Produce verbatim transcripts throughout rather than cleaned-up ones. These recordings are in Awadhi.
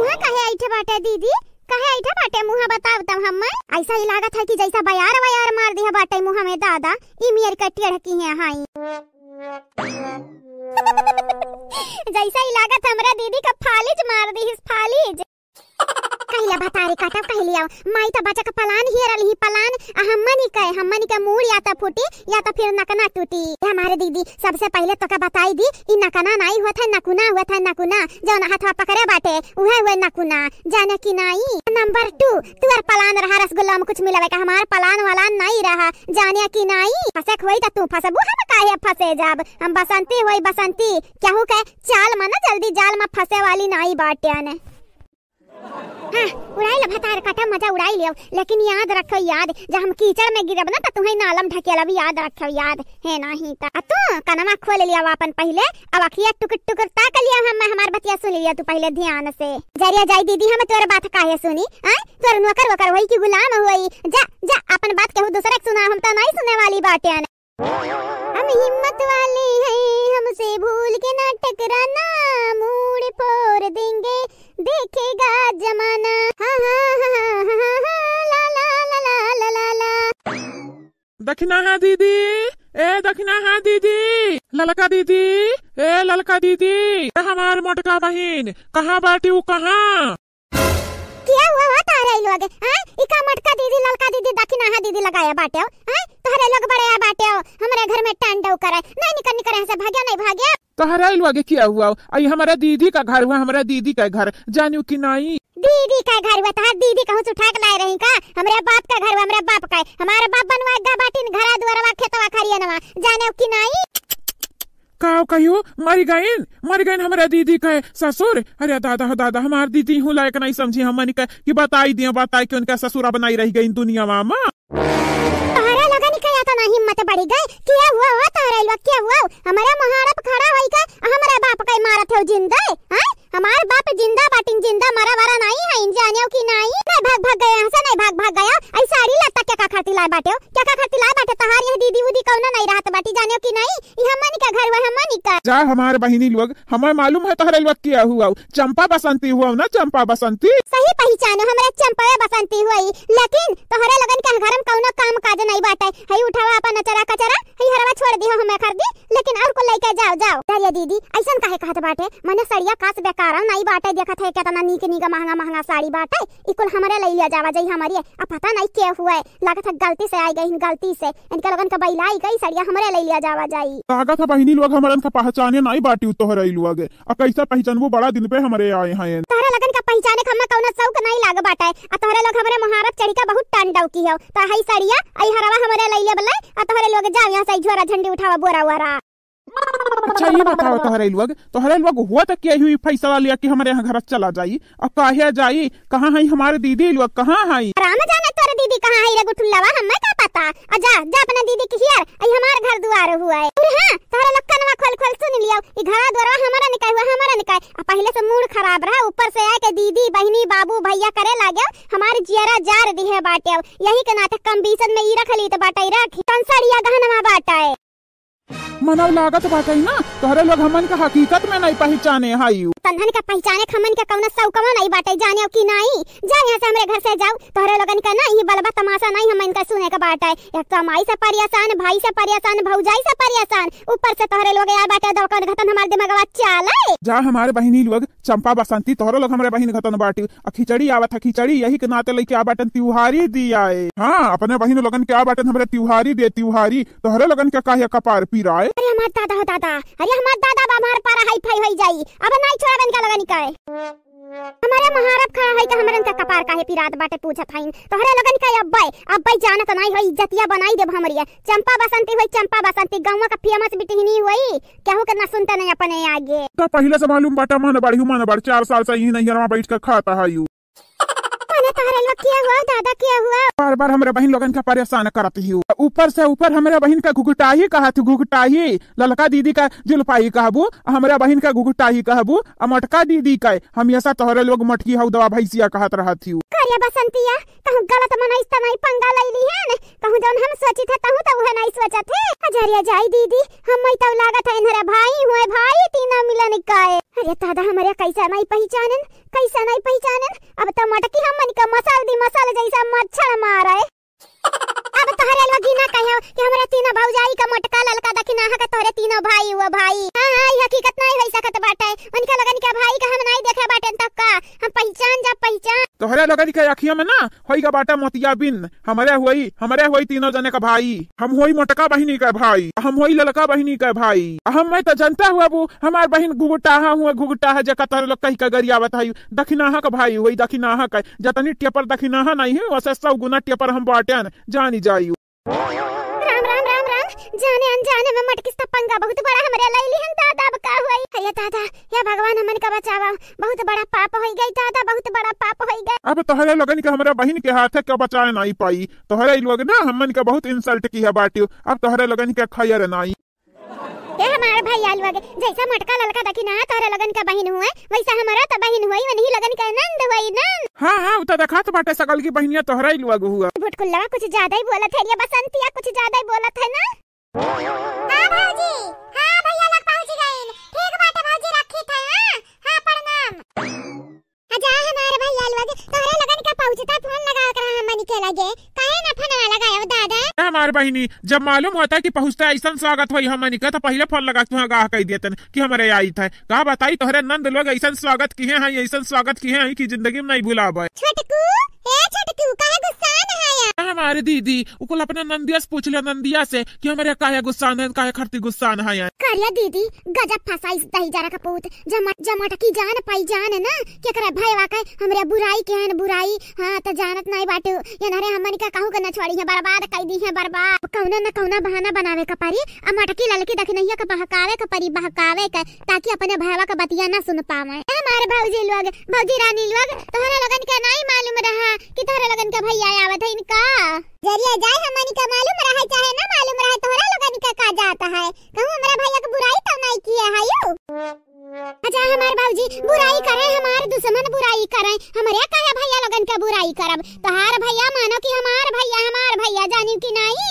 मुँह काहे ऐठे बाटे दीदी? काहे ऐठे बाटे मुँह, बताव तब हम्मे। ऐसा ही लागत है कि जैसा बयार वयार मार दिया बाटे मुँह में दादा, ई मेर के टेढ़ किहे हाई। जैसा ही लागत हमरा दीदी का फालिज मार दिहिस, फालिज। कहिला भतारी काटा कहिलिया, माई त बच्चा का पलान हियरल ही पलान, आ हम्मनी के, हम्मनी के मूड़ या त फूटी या त फिर नकना टूटी। ए हमार दीदी, सबसे पहिले तोका बताई दी, ई नकना नाई होत है, नकुना होत है, नकुना। जौन हथवा पकड़े बाटे, उहे हुए नकुना, जाने कि नाई? नंबर टू, तुअर पलान रहा रसगुल्ला में कुछ मिलावे का, हमार पलान वलान नाई रहा, जाने कि नाई? फंसे के होई त तू फंसबू, हम काहे फंसे जाब? हम बसंती होई बसंती, केहू के चाल में ना जल्दी जाल में फंसे वाली नाई बाटे ने। हाँ, उड़ाई लो भतार काटा, मजा उड़ाई लियो, लेकिन याद रखो याद, जब हम कीचड़ में गिरब ना त तुम्हें नालम ढकेलब, याद रखो याद, है नाही त। आ तू कनमा खोल लिया अपन पहिले, अब अखिया टुकुर टुकुर ताक लिया, हम हमार बतिया सुन लिया तू पहिले ध्यान से। जरिया जाई दीदी, हम तोर बात काहे सुनी? आय, तोर नौकर वोकर होई कि गुलाम होई? जा, जा, अपन बात केहू दूसरे के सुना, हम त नहीं सुने वाली बाटे। हम हिम्मत वाले हैं, हमसे भूल के ना टकराना, मूड़ फोड़ देंगे, देखेगा जमाना। हाँ, हाँ, हाँ, हाँ, हाँ, हाँ, हाँ, ला, ला, ला, ला, ला, ला, ला। दखिना है दीदी, ए दखिना है दीदी, ललका दीदी, ए ललका दीदी, ए हमार मोटका बहिन, कहाँ बाटी उ, कहाँ? किया हुआ हो तोहरे लोग, हैं? ई का मोटका दीदी, ललका दीदी, दखिना है दीदी लगाया बाटे हो, हैं? तोहरे लोग बड़े आ बाटे हो, हमरे घर में टंडव करे। नहीं निकर, निकर यहाँ से भाग्या, नहीं भाग्या। तोहरे लोग किया हुआ हो? आई हमारा दीदी का घर हुआ, हमारा दीदी का घर, जानियो कि नहीं? दीदी का घर हुआ, तोहर दीदी कहूँ से उठा के लाए रही का? हमरे बाप का घर हुआ, हमरे बाप का। हमारे बाप बनवा गा बाटिन घरा दुआरवा, खेतवा खरियनवा, जानियो कि नहीं? का कहियो, मरि गइन, मरि गइन हमरा दीदी के ससुर। अरे दादा हो दादा, हमार दीदी हूँ लायक नहीं समझी हमनी के कि बताई दियो, बताई कि उनका ससुर अब नहीं रहि गइन दुनियावा मा। तोहरे लोगन के या तो ना हिम्मत बढ़ी गई, किया हुआ हो तोहरे लोग, किया हुआ? हमारे मुहाड़ा पे खड़ा होई के हमरे बाप के मारत हो जिंदे, हैं? हमार बाप जिंदा बाटिन, जिंदा, मरा वरा नाई है, जानियो कि नाई? नहीं भाग भाग गया यहाँ से, नहीं भाग भाग गया। आई साड़ी लत्ता क्या का खातिर लाए बाटे हो? क्या का खातिर लाए बाटे? तोहार यहाँ दीदी उदी कौनो नहीं रहत बाटी, जानियो कि नाई? ई हमनी का घर हुआ, हमनी का। जा हमार बहिनी लोग, हमें मालूम है तोहरे लोग किया हुआ, चंपा बसंती हुआ ना, चंपा बसंती। सही पहचानो, हमरा चंपा बसंती हुई, लेकिन तोहरे लोगन के घर में कौनो काम काज नहीं बाटे। हई उठावा अपन अचरा कचरा, हई हरवा छोड़ दिहो, हमें खरीदी। लेकिन और कुल लइके जाओ, जाओ। अरे दीदी, ऐसन काहे कहत बाटे? मने सड़िया कास बेकार नाई बाटे, देखत है केतना नीक नीक महंगा महंगा साड़ी बाटे। ई कुल हमरे लइ लिया जावा जाई हमरे। अब पता नाई के हुए, लागत है गलती से आई गई, गलती से। इनके लोगन का बैलाई गई सड़िया, हमरे लइ लिया जावा जाई। लागत है बहिनी लोग हमरन का पहचाने नाई बाटी तोहरे लोग। अब कैसे पहचानबू, बड़ा दिन पे हमरे आए हैं। तोहरे लोगन का पहचाने का हमें कौनो शौक नाई लाग बाटे। आ तोहरे लोग हमरे मुहारत चढ़ी का बहुत टंडव की हो। तो हई सड़िया, आई हरवा हमरे लइ ले बले। आ तोहरे लोग जाओ यहाँ से, झोरा झंडी उठावा, बोरा वोरा। अच्छा, ये बताओ तोहरे लोग, तोहरे लोग हुआ तो क्या हुई फैसला लिया कि हमारे यहाँ घर चला जाई? अब काहे जाई? कहाँ है हमारे दीदी लोग, कहाँ है? राम जाने तोरे दीदी कहाँ है रे गुठुल्लावा, हमें का पता। आ जा, जा अपने दीदी के हियर, आई हमार घर दुआर हुआ है। और हाँ, तोहरे लोग कनवा खोल खोल सुन लियो, ई घरा दुआरवा हमारा निकाय हुआ, हमारा निकाय। आ पहले से मूड खराब रहा, ऊपर से आए के दीदी, बहिनी, बाबू, भैया करे लागे, हमार जियरा जार दिहे बाटे। यही के नाते कम बीसन में ई रख ली तो बाटे, रख। तन सड़िया गहनवा बाटे। मनव लागत बाटे ना, तोहरे लोग हमन के हकीकत में नहीं पहचाने हायु। तन्हन के पहचाने के हमन के कौनो शौकवा नहीं बाटे, जाने कि नहीं? जा यहाँ से, हमरे घर से जाओ। तोहरे लोगन के ना ई बलबा तमाशा नहीं हमन के सुने के बाटे। एक तो माई से परेशान, भाई से परेशान, भौजाई से परेशान, ऊपर से तोहरे लोग यार बाटे दौकन घतन हमार दिमागवा चाले। जा हमारे बहिनी लोग, चंपा बसंती, तोहरो लोग हमरे बहिन घतन बाटी। आ खिचड़ी आवत है, खिचड़ी यही के नाते लइके आ बाटन तिउहारी दियाए। हाँ, अपने बहिन लोगन के आ बाटन हमरे तिउहारी दे, तिउहारी। तोहरे लोगन के काहे कपार पिराए? अरे हमार दादा हो दादा, अरे हमार दादा बा, हमार पारा हाई फाई होई जाई। अब नाई छोड़बन का लोगन के। हमारे महारब खड़ा है कि हमरन का कपार काहे पिरात बाटे पूछत हईन। तोहरे लोगन के अब्बे, अब्बे जानत नाई होई, इज्जतिया बनाई देब हमरी। चंपा बसंती होई, चंपा बसंती, गौवा का फेमस बिटिहनी होई। केहू के ना सुनते नहीं अपने आगे। तो पहिले से मालूम बाटा, मन बढ़ियो मन बढ़, चार साल से यही नैहरवा बैठ के खाता है यू। मने तोहरे लोग किया हुआ दादा, किया हुआ? बार बार हमरे बहिन लोगन के परेशान करत ही। ऊपर से ऊपर हमरे बहिन का घुघटाही कहत ही, घुघटाही। ललका दीदी का जुलपाई कहबू, हमरे बहिन का घुघटाही कहबू, आ मोटका दीदी का हमेशा तोहरे लोग मोटकी हऊ दवा भैंसिया कहत रहत ही। के बसंतिया, कहूँ गलत मनई से त नाई पंगा लइ लिहेन, कहूँ जौन हम सोचित है, तहूँ त उहे नाई सोचत है। अजरिया जाई दीदी, हम मई तउ लागत है इन्हरे भाई हुए, भाई तीनों मिलन का है। अरे दादा, हमरे कैसे नाई पहिचानेन, कैसे नाई पहिचानेन? अब त मटकी हमन का मसल दी, मसल जैसा मच्छर मारे। अब तोहरे लोगी ना कहो कि हमरे तीनों भौजाई का मोटका ललका दखिनाहा का तोहरे तीनों भाई हुआ भाई। हाँ, हाँ, ई हकीकत नाई होई सकत बाटे। उनके लोगन के भाई का हम नाई देखे बाटेन, तब का हम पहिचान जा पहिचान। तोहरे लोगन के अखिया में ना होई गा बाटे मोतियाबिंद। हमरे होई, हमरे होई तीनों जने का भाई। हम होई मोटका बहिनी का भाई, हम होई ललका बहिनी का भाई। हम मैं तो जनता हुआ बू, हमार बहिन घुघटाहा हुआ, घुघटाहा जेका तोहरे लोग कही का गरियावत है। दखिनाहा का भाई होई, दखिनाहा का। जतनी टेपर दखिनाहा नाई है, वसे सौ गुना टेपर हम बाटेन, जानी जाई। राम, राम, राम, राम। जाने अनजाने में मटकिस त पंगा बहुत बड़ा हमरे लइ लिहन दादा, अब का होई? अरे दादा, हे भगवान हमन का बचावा, बहुत बड़ा पाप होई गई दादा, बहुत बड़ा पाप होई गई। अब तोहरे लोगन के हमरा बहिन के हाथे के बचाए नाई पाई, तोहरे लोग ना हमन के बहुत insult किहे बाटियो, अब तोहरे लोगन के खैर नाई। ए हमार भैया लोग, जैसा मोटका ललका दखिनाहा तोहरे लोगन का बहिन हुए, वैसा हमारा त बहिन हुई, वनही लोगन का नंद हुई, नंद। हाँ, हाँ, उ त देखात बाटे सगल की बहिनिया तोहरे लोग हुआ। बुटकुल्लवा कुछ ज्यादा ही बोलत है, ये बसंतिया कुछ ज्यादा ही बोलत है ना। हाँ भौजी, हाँ भैया लोग पहुँच गइन। ठीक बाटे भौजी, रखी थे, हाँ, हाँ, प्रणाम। अच्छा हमार भैया लोग, तोहरे लोगन का पहुँचता फोन लगावत रहा हमनी के लगे, काहे ना फोनवा लगायब दादा? ए हमार बहिनी, जब मालूम होता कि पहुँचता ऐसन स्वागत होई हमनी का, तो पहिले फोन लगा के तुहाँ आगाह कइ देतन कि हमरे आई था। का बताई तोहरे नंद लोग ऐसन स्वागत किहे हैं, ऐसन स्वागत किहे हैं कि जिंदगी में नहीं भुलाबे। छोटकू, ए छोटकू, काहे गुस्सान है या? ए हमार दीदी, उ कुल अपने नंदिया से पूछ ले, नंदिया से कि हमरे काहे गुस्सान है, काहे खरती गुस्सान है या। करिया दीदी, गजब फसाइस दही जरा का पूत। जमा-, जमटकी जान पाई जान ना, केकरा भयवा के हमरे बुराई के हन बुराई। हाँ, त जानत नाई बाटू, ये नरे हमन का कहू के न छोड़ी है, बर्बाद कई दी है, बर्बाद। कौनो न कौनो बहाना बनावे का परी, आ मटकी ललकी दखिनहिया के बहकावे के परी, बहकावे के, ताकि अपने भयवा के बतिया ना सुन पावे। ए हमार भौजी लोग, भौजी रानी लोग, तोहरे लोगन के नाई मालूम रहा कि तोहरे लोगन के भैया आवत है इनका। जरिया जाए हमन का मालूम रहा चाहे ना मालूम रहा, तोहरे लोगन के का जात है? कहूँ हमरा भैया के बुराई तो नाई किया है यू? अच्छा हमार भौजी बुराई करे, हमार दुश्मन बुराई करे, हमरे काहे भैया लोगन के बुराई करब? तोहार भैया मानो कि हमार भैया, हमार भैया जानियो कि नाई?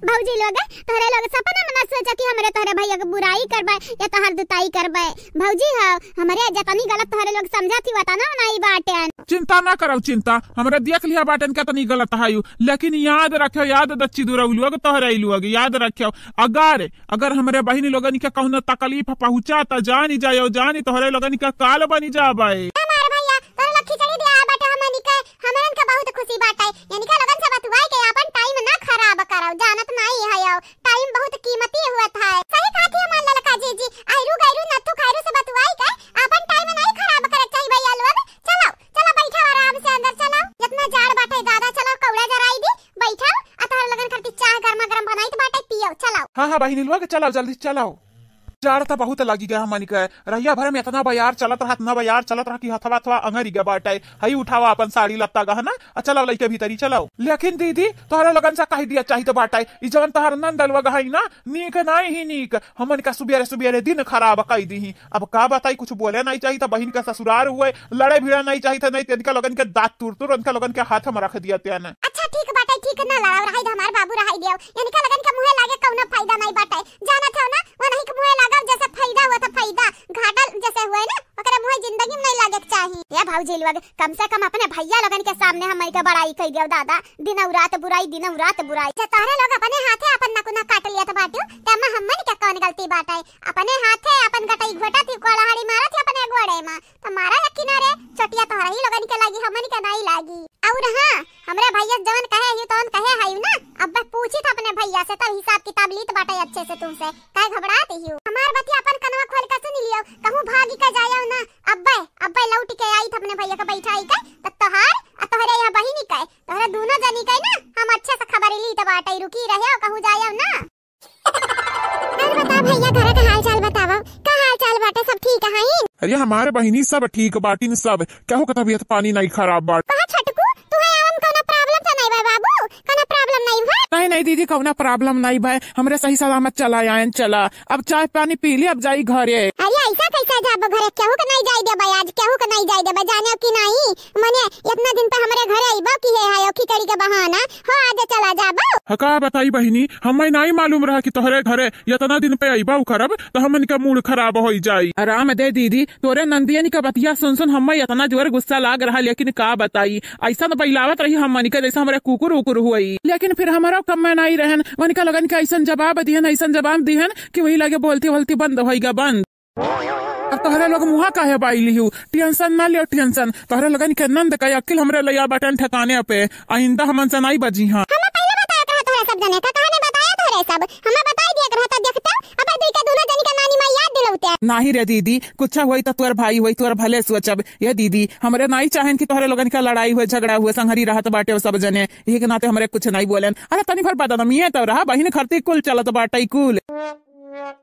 भौजी लोग, तोहरे लोग सपना में ना सोचा कि हमरे तोहरे भैया के बुराई करबे या तोहार दुताई करबे। भौजी हो, हमरे जतनी गलत तोहरे लोग समझा थी, वतना नाई बाटेन। चिंता ना करौ, चिंता, हमरे देख लिया बाटेन केतनी गलत है यू, लेकिन याद रखो, याद दच्ची दुरौ लोग, तोहरे लोग, याद रखो। अगर अगर हमरे बहिनी लोगन के कौनो तकलीफ पहुँचा त जानी जायो, जानी तोहरे लोगन के काल बनी जाबे। हमार भैया, तोहरे लोग खिचड़ी दिया बाटे हमनी के, हमरन के बहुत खुशी बाटे। इनका लोगन से बतुआई के आपन टाइम ना खराब करो, जानत नाई है यो, टाइम बहुत कीमती होत है। सही कहत ही हमार ललका जीजी, आयरू गैरू नथु खैरू से बतुआई के आपन टाइम नाई खराब करे चाही भैया लोग। चलो, चलो बैठो आराम से अंदर चलो, जितना जाड़ बाटे दादा, चलो कौड़ा जराई दी, बैठो, आ तोहरे लोगन खातिर चाह गरमा गरम बनाइत बाटे, पियो, चलो। हाँ, हाँ, बहिनी लोग, चलो, जल्दी चलो। जाड़ त बहुत लगी गया हमनी के। रहिया भर में इतना बयार चलत रहा, इतना बयार चलत रहा कि हथवा, हथवा अंगरी गया बाटे। हई उठावा अपन साड़ी लत्ता गहना, आ चलो लइके भीतरी चलो। लेकिन दीदी, तोहरे लोगन से कह दिया चाहित बाटे, ई जवन तोहर नंद लोग है ना, नीक नाई ही नीक। हमन का सुबेरे सुबेरे दिन खराब कई दीही। अब का बताई, कुछ बोले नाई चाहित, बहिन का ससुरार हुए, लड़े भिड़े नाई चाहित, नाई त इनका लोगन के दांत तूर तूर इनका लोगन के हाथ में रख दिया तेन। अच्छा ठीक बाटे, ठीक ना लड़ाव रहाई दे, हमार बाबू रहाई दियो। इनका लगन के मुँहे लागे कौनो फायदा नहीं बाटे। जानत हो ना, वो नहीं के मुँहे लागब जैसे फायदा हुआ था, फायदा, घाटा जैसे हुए ना, ओकरे मुँहे जिंदगी में नहीं लागे के चाही। ए भौजी लोग, कम से कम अपने भैया लोगन के सामने हमनी के बड़ाई कई दियो दादा, दिनौ रात बुराई, दिनौ रात बुराई। जे तोहरे लोग अपने हाथे अपन नकुना काट लियत बाटू, त एमा हमन के कौन गलती बाटे? अपने हाथे अपन गटई घोटत ही, कोड़ाहड़ी मारत ही अपने गोड़े मा। त मारा या किनारे, चोटिया तोहरा ही लोगन के लागी, हमन के नाई लागी। और हाँ, हमरे भैया जवन कहे ही तवन कहे हयू ना, अब पूछी था अपने भैया से, तब हिसाब किताब लीत बाटे अच्छे से तुमसे, काहे घबरात ही हो? हमार बतिया अपन कनवा खोल के सुन लियो, कहूँ भागी के जायो ना। अब्बे, अब्बे लौट के आई था अपने भैया के बैठाई के, त तोहार आ तोहरे यहाँ बहिनी के, तोहरे दोनों जनी के ना हम अच्छे से खबर लीत बाटे, रुकी रहे, कहूँ जायो ना। और बता भैया, घर का हाल चाल बतावा, का हाल चाल बाटे, सब ठीक है? अरे हमारे बहिनी सब ठीक बाटिन सब, केहू का तबीयत पानी नहीं खराब बाट। कहा छोटकू, तू है आवन कोनो problem तो नहीं बा बाबू, कोनो problem नहीं बा? नहीं, नहीं दीदी, कउनो problem नहीं भए, हमरे सही सलामत चला आयन, चला। अब चाय पानी पी ली, अब जाई घरे। अरे ऐसा कैसे जाबो घरे? केहू के नहीं जाए देबे आज, केहू के नहीं जाए देबे, जाने कि नहीं? मने इतना दिन पे हमरे घरे अइबो कि है, है खिचड़ी के बहाना हो, आज चला जाबो। ह, का बताई बहिनी, हमें नहीं मालूम रहा कि तोहरे घरे इतना दिन पे अइबो करब, तो हमन का mood खराब होइ जाई। आराम दे दीदी, तोरे नंदियन का बतिया सुन सुन हमें इतना जोर गुस्सा लाग रहा, लेकिन का बताई, ऐसा तो बैलावत रही हमन के जैसे हमरे कुकुर उकुर हुई। लेकिन फिर हमारा कम में नहीं रहन, उनका लगन के ऐसन जवाब दिहन, ऐसन जवाब दिहन कि वही लगे बोलती बोलती बंद होइगा, बंद। अब तोहरे लोग मुहा काहे बाई लिहू? Tension ना लियो, tension। तोहरे लोगन के नंद का अक्ल हमरे लइया बाटन ठिकाने पे। आइंदा हमन से नाई बजी हाँ। हमें पहले बताया कहा तोहरे सब जने का, कहा ने बताया तोहरे सब? हमें बताई दिया कहा तो देखते। अब दुई के दोनों जनी का नानी माई याद दिलौते। नाही रे दीदी, कुछ होई तो तोर भाई होई, तोर भले सोचब। ये दीदी, हमरे नाई चाहन कि तोहरे लोगन का लड़ाई हुए, झगड़ा हुए, संघरी रहत बाटे सब जने। यही के नाते हमरे कुछ नाई बोलन। अरे तनी भर बदनामी है तो रहा, बहिन खरती कुल चलत बाटे कुल।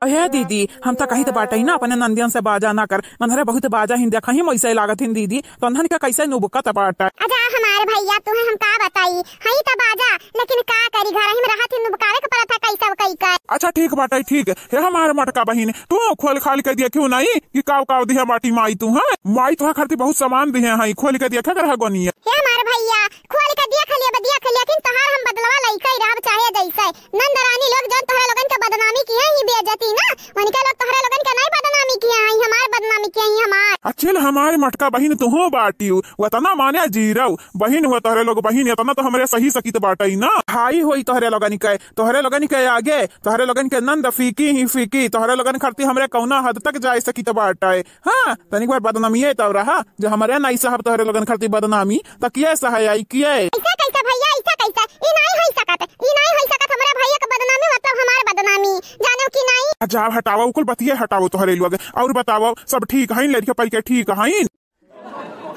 अहे दीदी, हम त कहित बाटई ना, अपने नंदियन से बाजा ना कर। नन्हरे बहुत बाजा हिन, देखा ही वैसे लागत हिन दीदी, तो नन्हन का कैसे नुबकत बाटई। अच्छा हमार भैया, तुहे हम का बताई, हई त बाजा, लेकिन का करी, घर ही में रहत ही नुबकावे के परत है, कैसे कई कर। अच्छा ठीक बाटई, ठीक है हमार मटका बहिन, तू खोल खाल के देखियो नहीं कि काव काव दिहे बाटी माई तू, हैं? माई तोहा खातिर बहुत सामान दिहे हई, खोल के देखे कर है गोनिया। हे हमार भैया, खोल के देख लिया, बा देख लिया, लेकिन तोहार हम बदलवा लइका ही रहब चाहे जैसे। नंद रानी लोग जौन तोहरे लोगन के बदनामी किहे ही बेइज्जती ना, उनके लोग तोहरे लोगन के नहीं बदनामी किहे हैं, हमार बदनामी किहे हैं, हमार। अच्छे ल हमार मटका बहिन तुहो बाटियो, वतना माने जीरो। बहिन हो तोहरे लोग बहिन, इतना तो हमरे सही सकित बाटई ना। हाई होई तोहरे लोगन के, तोहरे लोगन के आगे, तोहरे लोगन के नंद फीकी ही फीकी, तोहरे लोगन खरती हमरे कौना हद तक जाए सकित बाटई। हाँ, तनिक बार बदनामिये तब रहा, जो हमरे नाई साहब तोहरे लोगन खातिर बदनामी, त किए सहाय आई किए? ऐसा कैसे भैया, ऐसा कैसे? ई नाई होई सकत, ई नाई होई सकत, हमरा भैया के बदनामी मतलब हमार बदनामी, जानो कि नाई? आ जाओ हटाओ, कुल बतिये हटाओ तोहरे लोग, और बताओ सब ठीक हईन, लड़के पढ़ के ठीक हईन?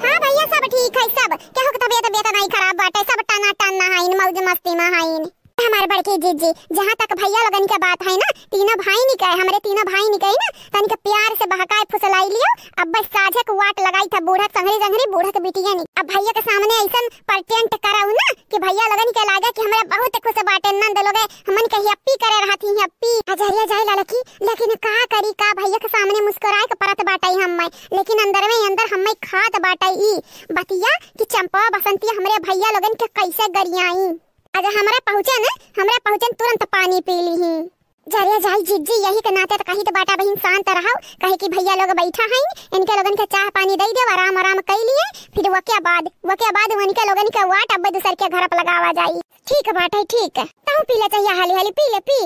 हाँ भैया सब ठीक है, सब केहू के तबियत, तबियत नाई खराब बाटे, सब टना टन ना हईन, मौज मस्ती में हईन। हमार बड़की जीजी, जहाँ तक भैया लोगन के बात है ना, तीनों भाई निकाय, हमरे तीनों भाई निकाय ना, तनिक प्यार से बहकाए फुसलाई लियो। अब बस साझे के वाट लगाई था बूढ़ा के संघरी संघरी, बूढ़ा के बिटिया निक। अब भैया के सामने ऐसन pretend कराऊ ना कि भैया लोगन के लागे कि हमरे बहुत खुश बाटे नंद लोगे, हमन के यप्पी करे रहत ही यप्पी। हजरिया जाए लालकी, लेकिन का करी का, भैया के सामने मुस्कुराए के परत बाटे हम्मे, लेकिन अंदर में अंदर हम्मे खात बाटे ई बतिया कि चंपा बसंती हमरे भैया लोगन के कैसे गरियाई। अगर हमरा पहुँचे न, हमरा पहुँचे न, तुरंत पानी पी लीही। जरे जाई जीजी, यही के नाते त कही त बाटा बहिन, शांत रहो, कहे कि भैया लोग बैठा हैं, इनके लोगन के चाह पानी दे दे, आराम आराम कई लिए, फिर वके बाद, वके बाद उनके लोगन के वाट अब दूसर के घर पर लगावा जाई। ठीक बाटे, ठीक है, तहु पी ले चाहिए, हाली हाली पी ले, पी।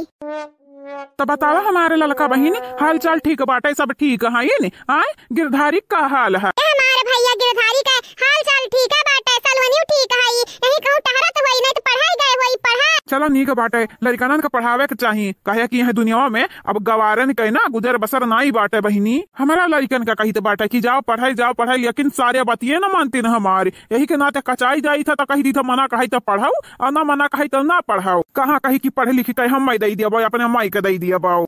त बतावा हमारे ललका बहिन, हाल चाल ठीक बाटे, सब ठीक हईन? आय, गिरधारी का हाल है? ए हमारे भैया गिरधारी का हाल चाल ठीक है बाटे, सलोनियो ठीक है, यही कहूँ टहरत होई, नहीं तो पढ़ाई गए होई, पढ़ा। चलो नीक बाटे, लड़िकनन के पढ़ावे के चाही, काहे कि यह दुनिया में अब गवारन के ना गुजर बसर नाई बाटे बहिनी। हमारा लड़िकन का कहित बाटे कि जाओ पढ़ाई, जाओ पढ़ाई, लेकिन सारे बतिये न मानती न हमारे, यही के नाते कचाई जाई था तो कही दी था मना कही तो पढ़ाओ, और ना मना कही तो ना पढ़ाओ। कहाँ कही कि पढ़े लिखी तय हम दे दिया बाओ, अपने माई के दे दिया बाओ।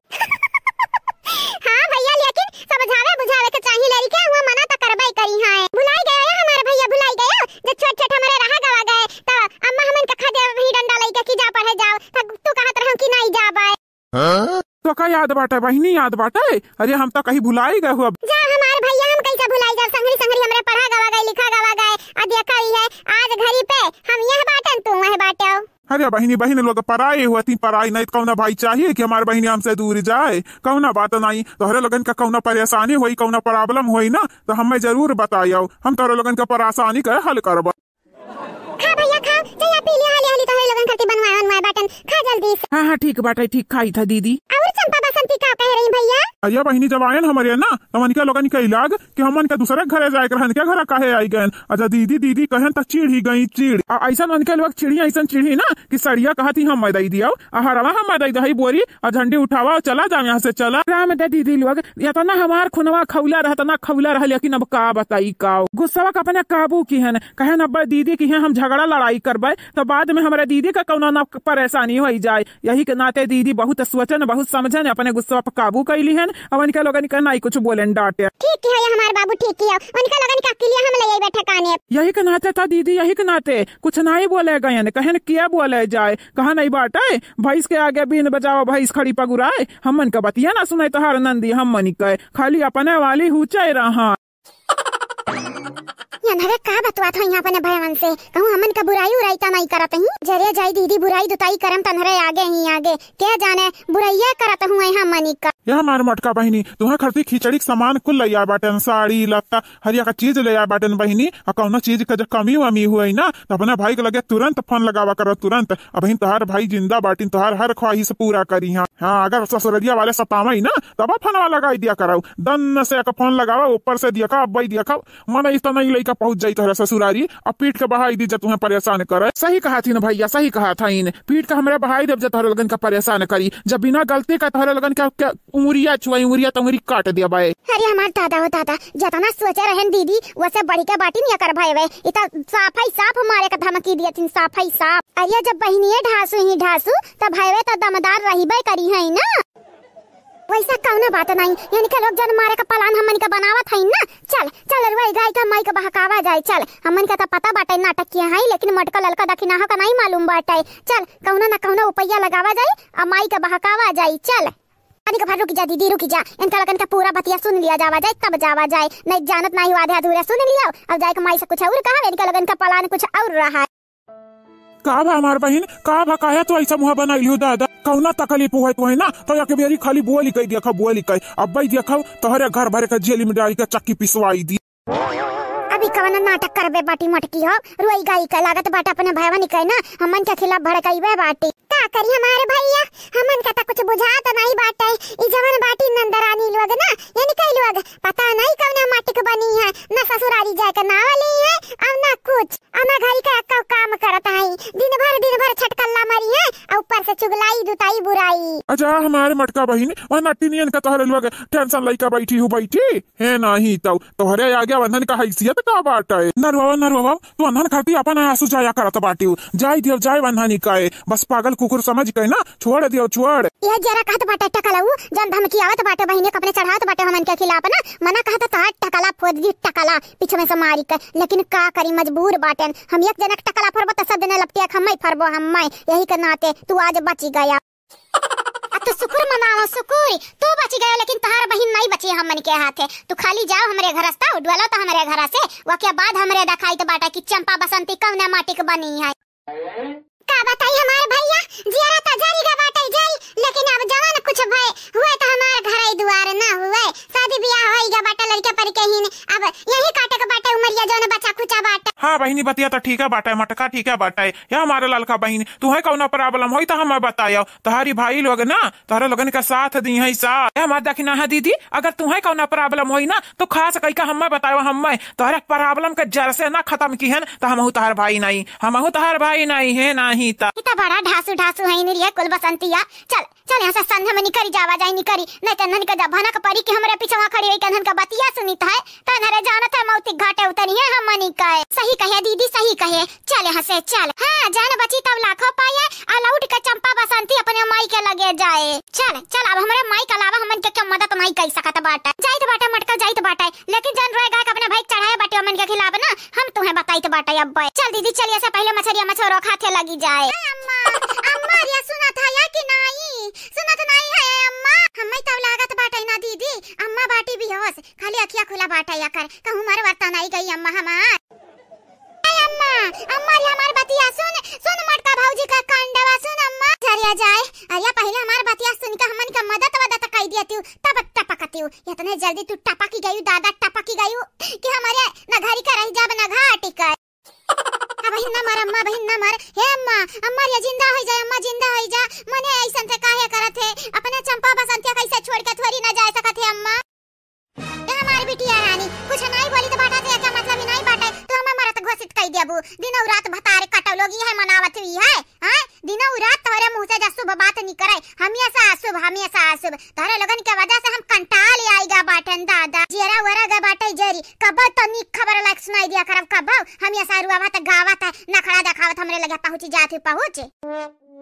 हाँ भैया, लेकिन समझावे बुझावे के चाही लड़िके, हुआ मना तो करबे करी हैं। भुलाई गए या हमारे भैया, भुलाई गए, जब छोट छोट हमारे रहा गवा गए तो अम्मा हमन के खदेड़ रही डंडा लेके कि जा पढ़े जाओ, तब तू कहत रहो कि नहीं जाबे। हाँ? तो का याद बाटे बहिनी, याद बाटे? अरे हम तो कहीं भुलाई गए हो अब। जा हमार भैया, हम कैसे भुलाई जाब? संघरी संघरी हमरे पढ़ा गवा गए, लिखा गवा गए। आ देखा ही है, आज घरी पे हम यह बाटन, तू वह बाटो। अरे बहिनी, बहिन लोग पराई होती, पराई नहीं तो कौना भाई चाहिए कि हमार बहिनी हमसे दूर जाए? कौना बात नहीं, तोहरे लोगन का कौना परेशानी होई, कौना problem होई ना, तो हमें जरूर बतायो, हम तोहरे लोगन का परेशानी का हल करब। खा भैया खा, जया पी लियो हाली हाली, तोहरे लोगन खातिर बनवाए बनवाए बाटन, खा जल्दी से। हाँ, हाँ, ठीक बाटे, ठीक खाई था दीदी। और चंपा बसंती का कह रही भैया? अरे बहिनी, जब आयन हमरे ना, तो उनके लोगन के इलाज कि हमन के दूसरे घरे जाए के रहन, के घरे काहे आई गयन? अच्छा दीदी दीदी कहन त चिढ़ी गई चिढ़। आ ऐसन उनके लोग चिढ़ी, ऐसन चिढ़ी ना कि सड़िया कहती हम दे दियो, आ हरवा हम दे दही बोरी, आ झंडी उठावा और चला जाओ यहाँ से, चला। राम दे दीदी लोग, इतना हमार खुनवा खौला रहा, इतना खौला रहा, लेकिन अब का बताई का। गुस्सवा का अपने काबू किहन, कहन अब दीदी किहे हम झगड़ा लड़ाई करबे, तो बाद में हमारे दीदी का कौनो ना परेशानी होई जाए। यही के नाते दीदी बहुत सोचन, बहुत समझन, अपने गुस्सा पे काबू कइ लिहेन, अब इनके लोगन के नाहीं कुछ बोलेन डाँटेन। ठीक किहे हमार बाबू, ठीक किहे, उनके लोगन के अकिलिया हम लइ आइबे ठिकाने। यही के नाते त दीदी, यही के नाते कुछ नाहीं बोले गएन, कहेन के बोले जाए, कहा नाहीं बाटे, भइँस के आगे बीन बजावा, भइँस खड़ी पगुराए, हमन के बतिया न सुने तोहार नंदी, हमनी के खाली अपने वाली हुचे रहा। एन्हरे का बतवात हइँ अपने भयवन से? कहूँ हमन का बुराई उराई त नाहीं करत ही? जरे जाई दीदी, बुराई दुताई करम त एन्हरे आगे ही आगे। के जाने बुराइये करत हुए हमनी का। ए हमार मोटका बहिनी, तुहैं खरती खिचड़ी के सामान कुल लइ आए बाटेन, साड़ी, लत्ता, हर एक चीज लइ आए बाटेन बहिनी। अ कउनो चीज के जो कमी वमी हुए ना, त अपने भाई के लगे तुरंत फोन लगावा करो, तुरंत। अबहिन तोहार भाई जिंदा बाटिन, तोहार हर ख्वाहिश पूरा करिहैं। हाँ, अगर ससुररिया वाले सतावइ ना, तब फोनवा लगाइ दिया करउ। दन से एक फोन लगावा, ऊपर से देखा, अब्बई देखा, मने इस त नाहीं लइका पहुँच जाई तोहरे ससुरारी, अब पीट के बहाई दी जब तुहैं परेसान करे। सही कहत हीं न भइया, सही कहत हीं। पीट के हमरे बहाई देब जब तोहरे लोगन का परेसान करी, जब बिना गलती का तोहरे लोगन का, का उंगरिया छुआई, उंगरिया त उंगरी काट देबे। अरे हमार दादा हो दादा, जतना सोचे रहेन दीदी, वसे बढ़ि के बाटिन एकर भयवे। इ त साफइ साफ मारे का धमकी दियतिन, साफइ साफ। अरे जब बहिनिये ढासू ही ढासू, त भयवे त दमदार रहिबे करिहैं ना। वइसा कउनो बात नाहीं, इनके लोग जउन मारे का plan हमनी का बनावत हइन ना। चल, चल, रुआई गाई का माई का बहकावा जाए, चल। हमन का त पता बाटे नाटक किहे हइँ, लेकिन मोटका ललका दखिनाहा का नाहीं मालूम बाटे। चल, कउनो न कउनो उपइया लगावा जाए, अ माई का बहकावा जाए, चल। तनिक भर रुकि जा दीदी, रुकि जा, इनका लोगन का पूरा बतिया सुन लिया जावा जाए, तब जावा जाए। नाहीं जानत नाहीं हुआ, आधे अधूरे सुन लियो, अब जाए के माई से कुछ अउर कहा, इनका लोगन का plan कुछ अउर रहा। का भा हमार बहिन, का भा, काहे तू अइसा मुँह बनाइलिउ दादा? कउना तकलीफ हुए तुहैं ना, त एक बेरी खाली बोलि कइ देखा, बोलि कइ। अब्बई देखा, तोहरे घर भरे का जेली में डारि के चक्की पिसवाई दी। अबही कउन नाटक करबे बाटी मोटकी हो, रुआई गाई के लागत बाटे अपने भयवन के ना, हमन के खिलाफ भड़कइबे बाटी। का करी हमार भइया, हमन के त कुछ बुझात नाहीं बाटे। इ जवन बाटी नंदरानी लोग ना, इनके लोग पता नाहीं कउना माटी के बनी है, न ससुरारी जाए के नाव ली है, अउर न कुछ। अना घरी का एक्कउ काम करत हइँ, दिन भर, दिन भर छटकल्ला मरिहैं, अउर ऊपर से चुगलाई, दुताई, बुराई। अच्छा, हमार मोटका बहिन, वह नटिनियन का तोहरे लोग tension लइका बैठी हू, बैठी? हे नाहीं तउ, तोहरे आगे वन्हन का हैसियत का बाटे? नरवावा, नरवावा, तू वन्हन खाती अपन आँसू जाया करत बाटिउ। जाए दियो, जाए वन्हन का, बस पागल कुकुर समझ के ना, छोड़ दियो, छोड़। यह जरा कहत बाटे टकलऊ, जउन धमकी आवत बाटे बहिने के अपने चढ़ावत बाटे हमन के खिलाफ ना, मना कहत तोहार टकला फोड़ दी, टकला। पीछे में से मारी के, लेकिन का करी, मजबूर बाटेन। हम एक जने के टकला फरबो, त सब जने लपटिया के हम्मै फरबो, हम्मै। यही के नाते तू आज बची गया। अब तू शुकुर मनाओ, शुकुर, तू बची गया, लेकिन तोहार बहिन नाहीं बची हमन के हाथे। तू खाली जाओ हमरे घर से, उडवालो त हमरे घर से, वके बाद हमरे देखाइत बाटे कि चंपा बसंती कउने माटी के बनी है। का बताई हमार भइया, जियरा त जरी गा बाटे जरी, लेकिन अब जवन कुछ भय हुए त हमार घरइ दुआर न हुए, शादी बियाह होई गा बाटे लड़के पर के हीन, अब यही काटे के बाटे उमरिया जवन बचा खुचा बाटे। हाँ बहिनी, बतिया त ठीके बाटे, मोटका ठीके बाटे, या हमार ललका बहिन, तुहैं कउनो problem होई त हम्मै बतायो, तोहरी भाई लोग ना तोहरे लोगन का साथ दिहैं साथ। ए हमार दखिनाहा दीदी, अगर तुहैं कउनो problem होई ना, त खास कइके हम्मै बतायो, हम्मै तोहरे problem के जड़ से ना खतम किहेन, त हमहू तोहार भाई नाहीं, हमहू तोहार भाई नाहीं है, नाहीं त। इ त बड़ा ढासू ढासू है, निरिया कुल बसंतिया। चल, चल, यहाँ से संझा में निकरी जावा जाए, निकरी, नाहीं त इन्हन के जब भनक परी कि हमरे पिछवा खड़ी होई के इन्हन का बतिया सुनित है, त इन्हरे जानत है मौती घाटे उतरी है हमनी के। सही कहे दीदी, सही कहे। चल यहाँ से, चल। हाँ, जान बची तब लाखों पाए, आ लौट के चंपा बसंती अपने माई के लगे जाए। चल, चल, अब हमरे माई के अलावा हमन के केउ मदद नाहीं कइ सकत बाटे। जाइत बाटे मटकल, जाइत बाटे, लेकिन जन रोए गाय के अपने भाई के चढ़ाए बाटे हमन के खिलाफ ना, हम तुहैं बताइत बाटे अब। चल दीदी, चल, ऐसे पहिले मछरिया मछोरो खाते लगी जाए। ए अम्मा, अम्मा, अरे सुनत है या कि नाहीं? सुनत नाहीं है अम्मा? हम्मै तब लागत बाटे ना दीदी, अम्मा बाटी बेहोश, खाली अखिया खुला बाटे एकर, कहूँ मर वर त नाहीं गई अम्मा हमार। ए अम्मा, अम्मा रे हमार बतिया सुन, सुन मोटका भौजी का कांडवा सुन अम्मा। झरिया जाए, अरे पहिले हमार बतिया सुन के हमन के मदद वदद कइ दियतिउ, तब टपकतिउ। इतने जल्दी तू टपकी गइउ दादा, टपकी गइउ कि हमरे न घरी का रहि जाब न घाटी का। अबहिन न मर अम्मा, अबहिन न मर। हे अम्मा, अम्मा रे जिंदा होइ जा, अम्मा जिंदा होइ जा। मने अइसन से काहे करत है? अपने चंपा बसंतिया कइसे छोड़ के थोड़ी न जाए सकत है अम्मा। ए हमार बिटिया रानी, कुछ नाहीं बोली त बाटा से एका मतलब ही नाहीं बाटे। तू हम्मै मरत घोषित कइ देबू। दिनौ रात भतार कटौ लोग इहै मनावत हुई है। हाँ? दिनौ रात तोहरे मुँह से जा शुभ बात निकरे। हमेशा अशुभ, हमेशा अशुभ। तोहरे लोगन के वजह से हम कंटाल आइ गा बाटेन दादा। जियरा वरा गा बाटे जरी। कबो तो नीक खबर लाइ सुनाई दिया करब कबो, हम ये सारुआवा त गावत है, नखड़ा देखावत हमरे लगे पहुँची जात ही पहुँच।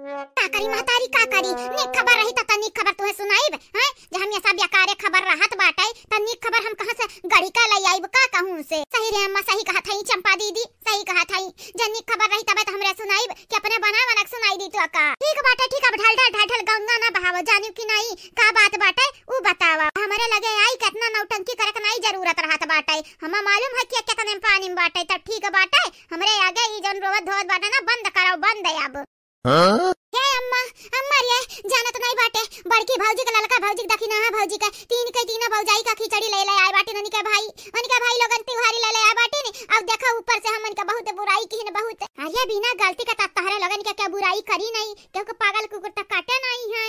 का करी महतारी, का करी? नीक खबर रही त, त नीक खबर तुहे सुनाइब, हैं? जे हम ये सब बेकारे खबर रहत बाटे, त नीक खबर हम कहाँ से गढ़ी का लइ आइब, का कहूँ से? सही रे अम्मा, सही कहत हई चंपा दीदी, सही कहत हई। जे नीक खबर रही तबे त हमरे सुनाइब कि अपने बना बना के सुनाई दी तो का? ठीक बाटे, ठीक, अब ढल ढल ढल ढल गंगा ना बहावो, जानियो कि नाई? का बात बाटे, ऊ बतावा। हमरे लगे आई, केतना नौटंकी करे के नाई जरूरत रहत बाटे। हमा मालूम है कि केतने पानी में बाटे, तब ठीक बाटे। हमरे आगे ई जौन रोवत धोवत बाटे ना, बंद कराओ, बंद अब। हाँ? हे अम्मा, अम्मा रे, जानत नाई बाटे, बड़की भौजी के ललका भौजी के दखिनहा भौजी के, तीन के तीनों भौजाई का खिचड़ी ले ले आए बाटे, उनके भाई, उनके भाई लोगन तिवारी ले ले आए बाटे ने। अब देखा ऊपर से हमन के बहुत बुराई किहिन, बहुत। अरे बिना गलती के त तहरे लोगन के क्या बुराई करी नाई, क्योंकि पागल कुकुर त काटे नाई है।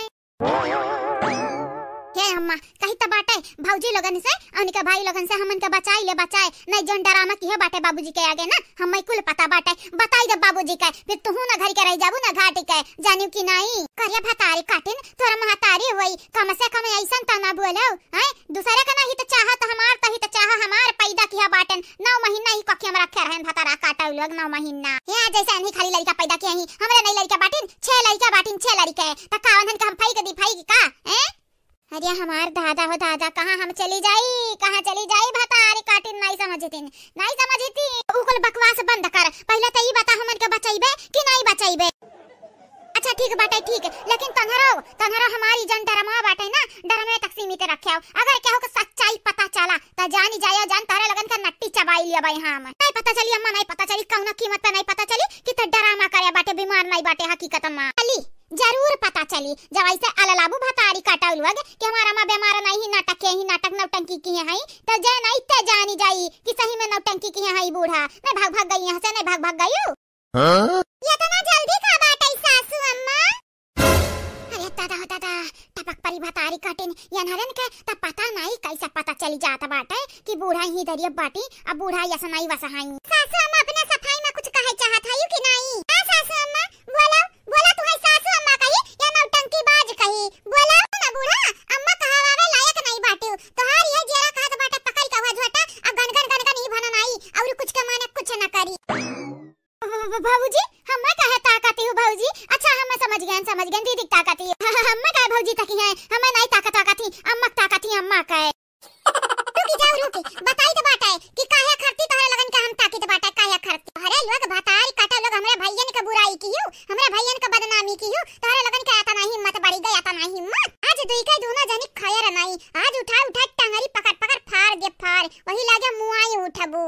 हे अम्मा, कही त बाटे भौजी लोगन से, उनके भाई लोगन से हमन के बचाई ले, बचाए, नहीं जौन डरामा किहे बाटे बाबूजी के आगे ना, हमें कुल पता बाटे, बताई दे बाबूजी के, फिर तुहू ना घर के रह जाबू ना घाटी के, जानियो कि नाई? करे भतारी काटिन, तोर महतारी होई, कम से कम ऐसन त ना बोलो, हैं? दूसरे का ना हित चाहा त हमार त हित चाहा, हमार पैदा किहा बाटेन, नौ महीना ही कखिया में रखे रहन भतारा काटउ लोग, नौ महीना। हे जैसे अनही खाली लड़का पैदा किहे ही, हमरे नहीं लड़का बाटिन, छह लड़का बाटिन, छह लड़के, त का उन्हन के हम फेंक दी, फेंक का, हैं? अरे हमार दादा हो दादा, कहाँ हम चली जाई, कहाँ चली जाई, भतारी काटिन नाई समझतिन, नाई समझतिन। उ कुल बकवास बंद कर, पहले त ई बता हमन के बचइबे कि नाई बचइबे? अच्छा ठीक बाटे, ठीक, लेकिन तन्हरो, तन्हरो हमारी जन डरमा बाटे ना, डरमे तक सीमित रखे हो। अगर केहू के सच्चाई पता चला, त जानी जाया जान तहरे लगन का नट्टी चबाई लिया बाई हम। नाई पता चली अम्मा, नाई पता चली, कौनो कीमत पे नाई पता चली कि त डरामा करे बाटे, बीमार नाई बाटे हकीकत मा। चली, जरूर पता चली, जब ऐसे अललाबू भतारी काटा लोग कि हमारा माँ बीमार नहीं, नाटक के ही नाटक, नौटंकी किहे हैं, त जे नहीं ते जानी जाई कि सही में नौटंकी किहे हैं बूढ़ा। नहीं भाग भाग गई यहाँ से, नहीं भाग भाग गई। हाँ? ये इतना जल्दी का बात है सासू अम्मा? अरे दादा हो दादा, टपक परी भतारी काटिन, ये नरन के त पता नहीं कैसे पता चली जात बाटे कि बूढ़ा ही दरिया बाटी, अब बूढ़ा यस नहीं वस हाई। सासू अम्मा अपने सफाई में कुछ कहे चाहत है कि नहीं? हाँ सासू अम्मा, बोलो। बोला तुहई सासू अम्मा कही या नौटंकी बाज कही? बोला ना बूढ़ा, अम्मा कहावे लायक नहीं बाटिउ। तोहार ये जेरा कहत बाटे पकड़ के हुआ झोटा, अब गनगन गनगन ही भनन आई, और कुछ के माने कुछ न करी। भ-, भ-, भ-, भौजी, हम्मा काहे ताकती हूँ भौजी? अच्छा, हम्मा समझ गए, समझ गए, दीदी ताकती है। हम्मा काहे भौजी तकी है? हम्मा नहीं ताकत, ताकती, अम्मा ताकती, अम्मा काहे? रुकी जाओ, रुकी, बताई तो बाटे कि काहे खरती तोहरे लगन के हम ताकित बाटे, काहे खरती? अरे लोग भतारी काटा लोग, हमरे भैयन के बुराई किहू, हमरे भैयन के बदनामी किहू, तोहरे लगन के आता नहीं हिम्मत बढ़ी गई, आता नहीं हिम्मत। आज दुई के दूनो जनी खैर नहीं, आज उठा उठा टंगरी पकड़ पकड़ फाड़ दे फाड़, वही लागे मुआई उठबू।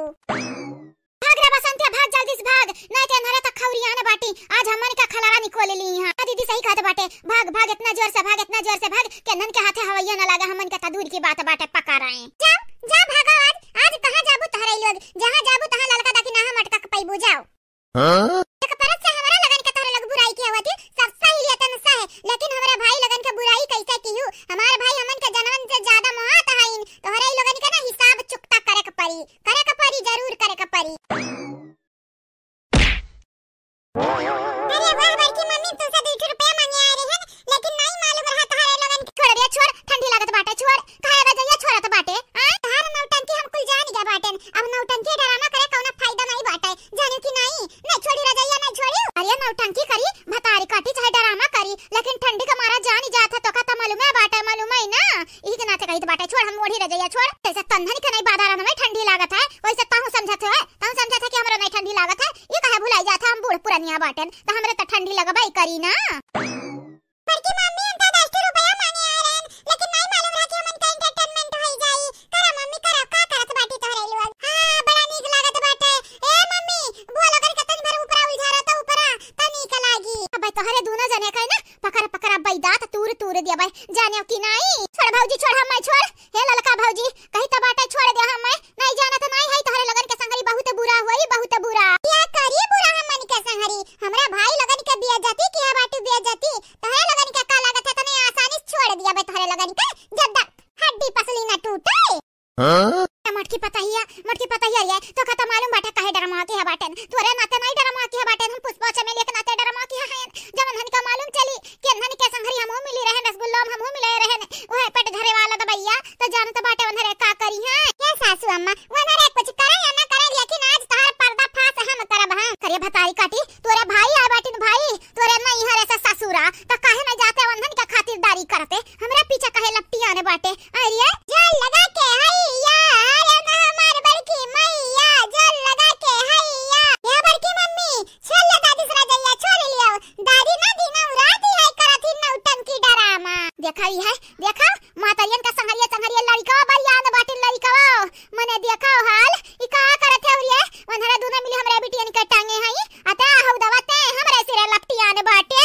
भाग रे बसंतिया, भाग जल्दी से भाग, नहीं तो एन्हरे तक खौरियान बाटी, आज हमन का खलारा निकोल ली यहाँ। हाँ दीदी सही कहत बाटे, भाग भाग, इतना जोर से भाग, इतना जोर से भाग, कि एन्हन के हाथे हवैया न लागे, हमन के त दूर की बात बाटे, पका रहे। जाओ, जाओ भागो आज, आज कहाँ जाबू तहरे लोग, जहाँ जाबू तहाँ ललका दखिनहा मटका के पैबू, जाओ। हाँ? एक परत से हमरा लगन के तहरे लोग बुराई किया हुआ थी, सब सही लिया तन सह, लेकिन हमरे भाई लगन के बुराई कैसे किहू? हमार भाई हमन के जनवन से ज्यादा मोहात हईन, तोहरे ई लोगन के ना हिसाब चुकता करे के परी। करे के परी, जरूर करे के परी। अरे वाह बड़की मम्मी, तुमसे दुई ठो रुपया मांगे आए रहन, लेकिन नहीं मालूम रहा तोहरे लोगन के। छोड़ रे छोड़, ठंडी लागत बाटे, छोड़। काहे रजैया छोड़त बाटे? हाँ, तोहार नौटंकी हम कुल जान गए बाटेन। अब नौटंकी डरामा करे कौनो फायदा नहीं बाटे, जानियो कि नहीं? नहीं छोड़ी रजैया, नहीं छोड़ी। अरे नौटंकी करी, भतारी काटी चाहे डरामा करी, लेकिन ठंडी के मारा जानी जात है, तोका त मालूमे बाटे, मालूम है ना? इही के नाते कहित बाटे, छोड़ हम ओढ़ी रजैया, छोड़। जैसे तन्हन के नहीं बाधा रहन में ठंडी लागत है, वैसे ताहू समझत है, ताहू समझत है कि हमरो नहीं ठंडी लागत है। ई काहे भुलाई जात है, हम बूढ़ पुरनिया बाटेन, त हमरे त ठंडी लगबे करी ना। बड़की मम्मी, हम तो दस ठो रुपया मांगे आए रहन, लेकिन नहीं मालूम रहा कि हमन का entertainment होई जाई। करा मम्मी, करा, का करत बाटी तोहरे लोग? हाँ, बड़ा नीक लागत बाटे। ए मम्मी, बोलो कर के तनी भर ऊपरा उलझा रहा तो ऊपरा, त नीक लागी। अबे तोहरे दोनों जने का है ना, पकड़ पकड़ अब्बे दांत तूर तूर दिया बे, जाने की नहीं। छोड़ भौजी, छोड़ हमें, छोड़। हे ललका भौजी, कही त बाटे छोड़ दे हमें। नहीं जानत नहीं है, तोहरे लोगन के संगरी बहुत बुरा होई, बहुत बुरा। क्या करी बुरा हमन के संगरी? हमरा भाई लोगन के बेइज्जती किया बाटू, बेइज्जती। तोहरे लोगन के का लागत है, तने आसानी से छोड़ दिया बे तोहरे लोगन के? जद्दा हड्डी पसली न टूटे। हाँ? मोटकी पतहिया, मोटकी पतहिया रे, तोका त मालूम बाटे काहे डरमा किहा बाटेन। तोरे नाते नहीं डरमा किहा बाटेन, हम पुष्पा चमेली के नाते डरमा किहा हैं। जब उन्हन का मालूम चली कि उन्हन के संगरी हमहू मिली रहन, रसगुल्ला में हमहू मिले रहन, वह पेट झरे वाला दबैया, तो जानत बाटे उन्हरे का करी हैं। ये सासू अम्मा, उन्हरे कुछ करे या ना करे, लेकिन अरे काटी, तोरे भाई आए बाटिन भाई, तोरे नैहरे से ससुरा, त काहे न जाते उन्हन के खातिरदारी करते? हमरा पीछे काहे लपटियाने बाटे? अरे, जान लगा के हैया, अरे ना हमार बड़की मैया, जान लगा के हैया। ए बड़की मम्मी, छोड़ ले दादी से रजैया, छोड़ लियो। दादी ना दिनौ रात है करत ही नौटंकी डरामा। देखा ई है, देखा, मातरियन का संघरिया, संघरिया लड़िकवा बरियान बाटिन लड़िकवा। मने देखा ओ हाल, ई का करत है उरिया? उन्हरा दूनो मिली हमरे बिटियन के टांगे हई, अते आहू दवा ते हमरे सिरे लपटियान बाटे।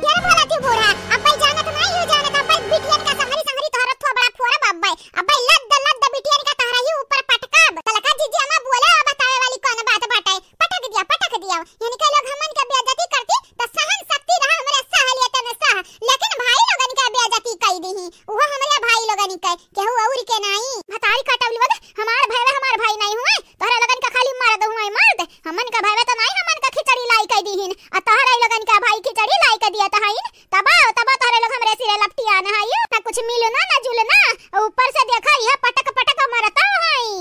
यार भोला तू बूढ़ा, अब्बे जानत नाई हो जानत, अब्बे बिटियन का संघरी संघरी तोहरा थोबड़ा फोरब अब्बे, अब्बे लद्द लद्द बिटियन का तोहरा ही ऊपर पटकब। तलका जीजी अम्मा बोले आ बतावे वाली कौन बात बाटे, पटक दिया, पटक दिया। यानी के लोग हमन के बेइज्जती करती, त सहन शक्ति रहा हमरे सह लिया तने सह, लेकिन भाई लोगन के बेइज्जती कई दीही, उहो हमरे भाई लोगन के, केहू और के नाई। भतारी काटवली बद, हमार भाई, हमार भाई नाई हुए, तोहरा लोगन का खाली मर्द हुए, मर्द। हमन का भाई तो नाई, हमन का खिचड़ी लाई के दीहिन, आ तोहरा लोगन का भाई खिचड़ी लाई के दिया त हईन, तबा, तबा तोहरे लोग हमरे सिरे लपटियान हई, ना कुछ मिलना, ना जुलना, ऊपर से देखा यह पटक पटक मरता हई।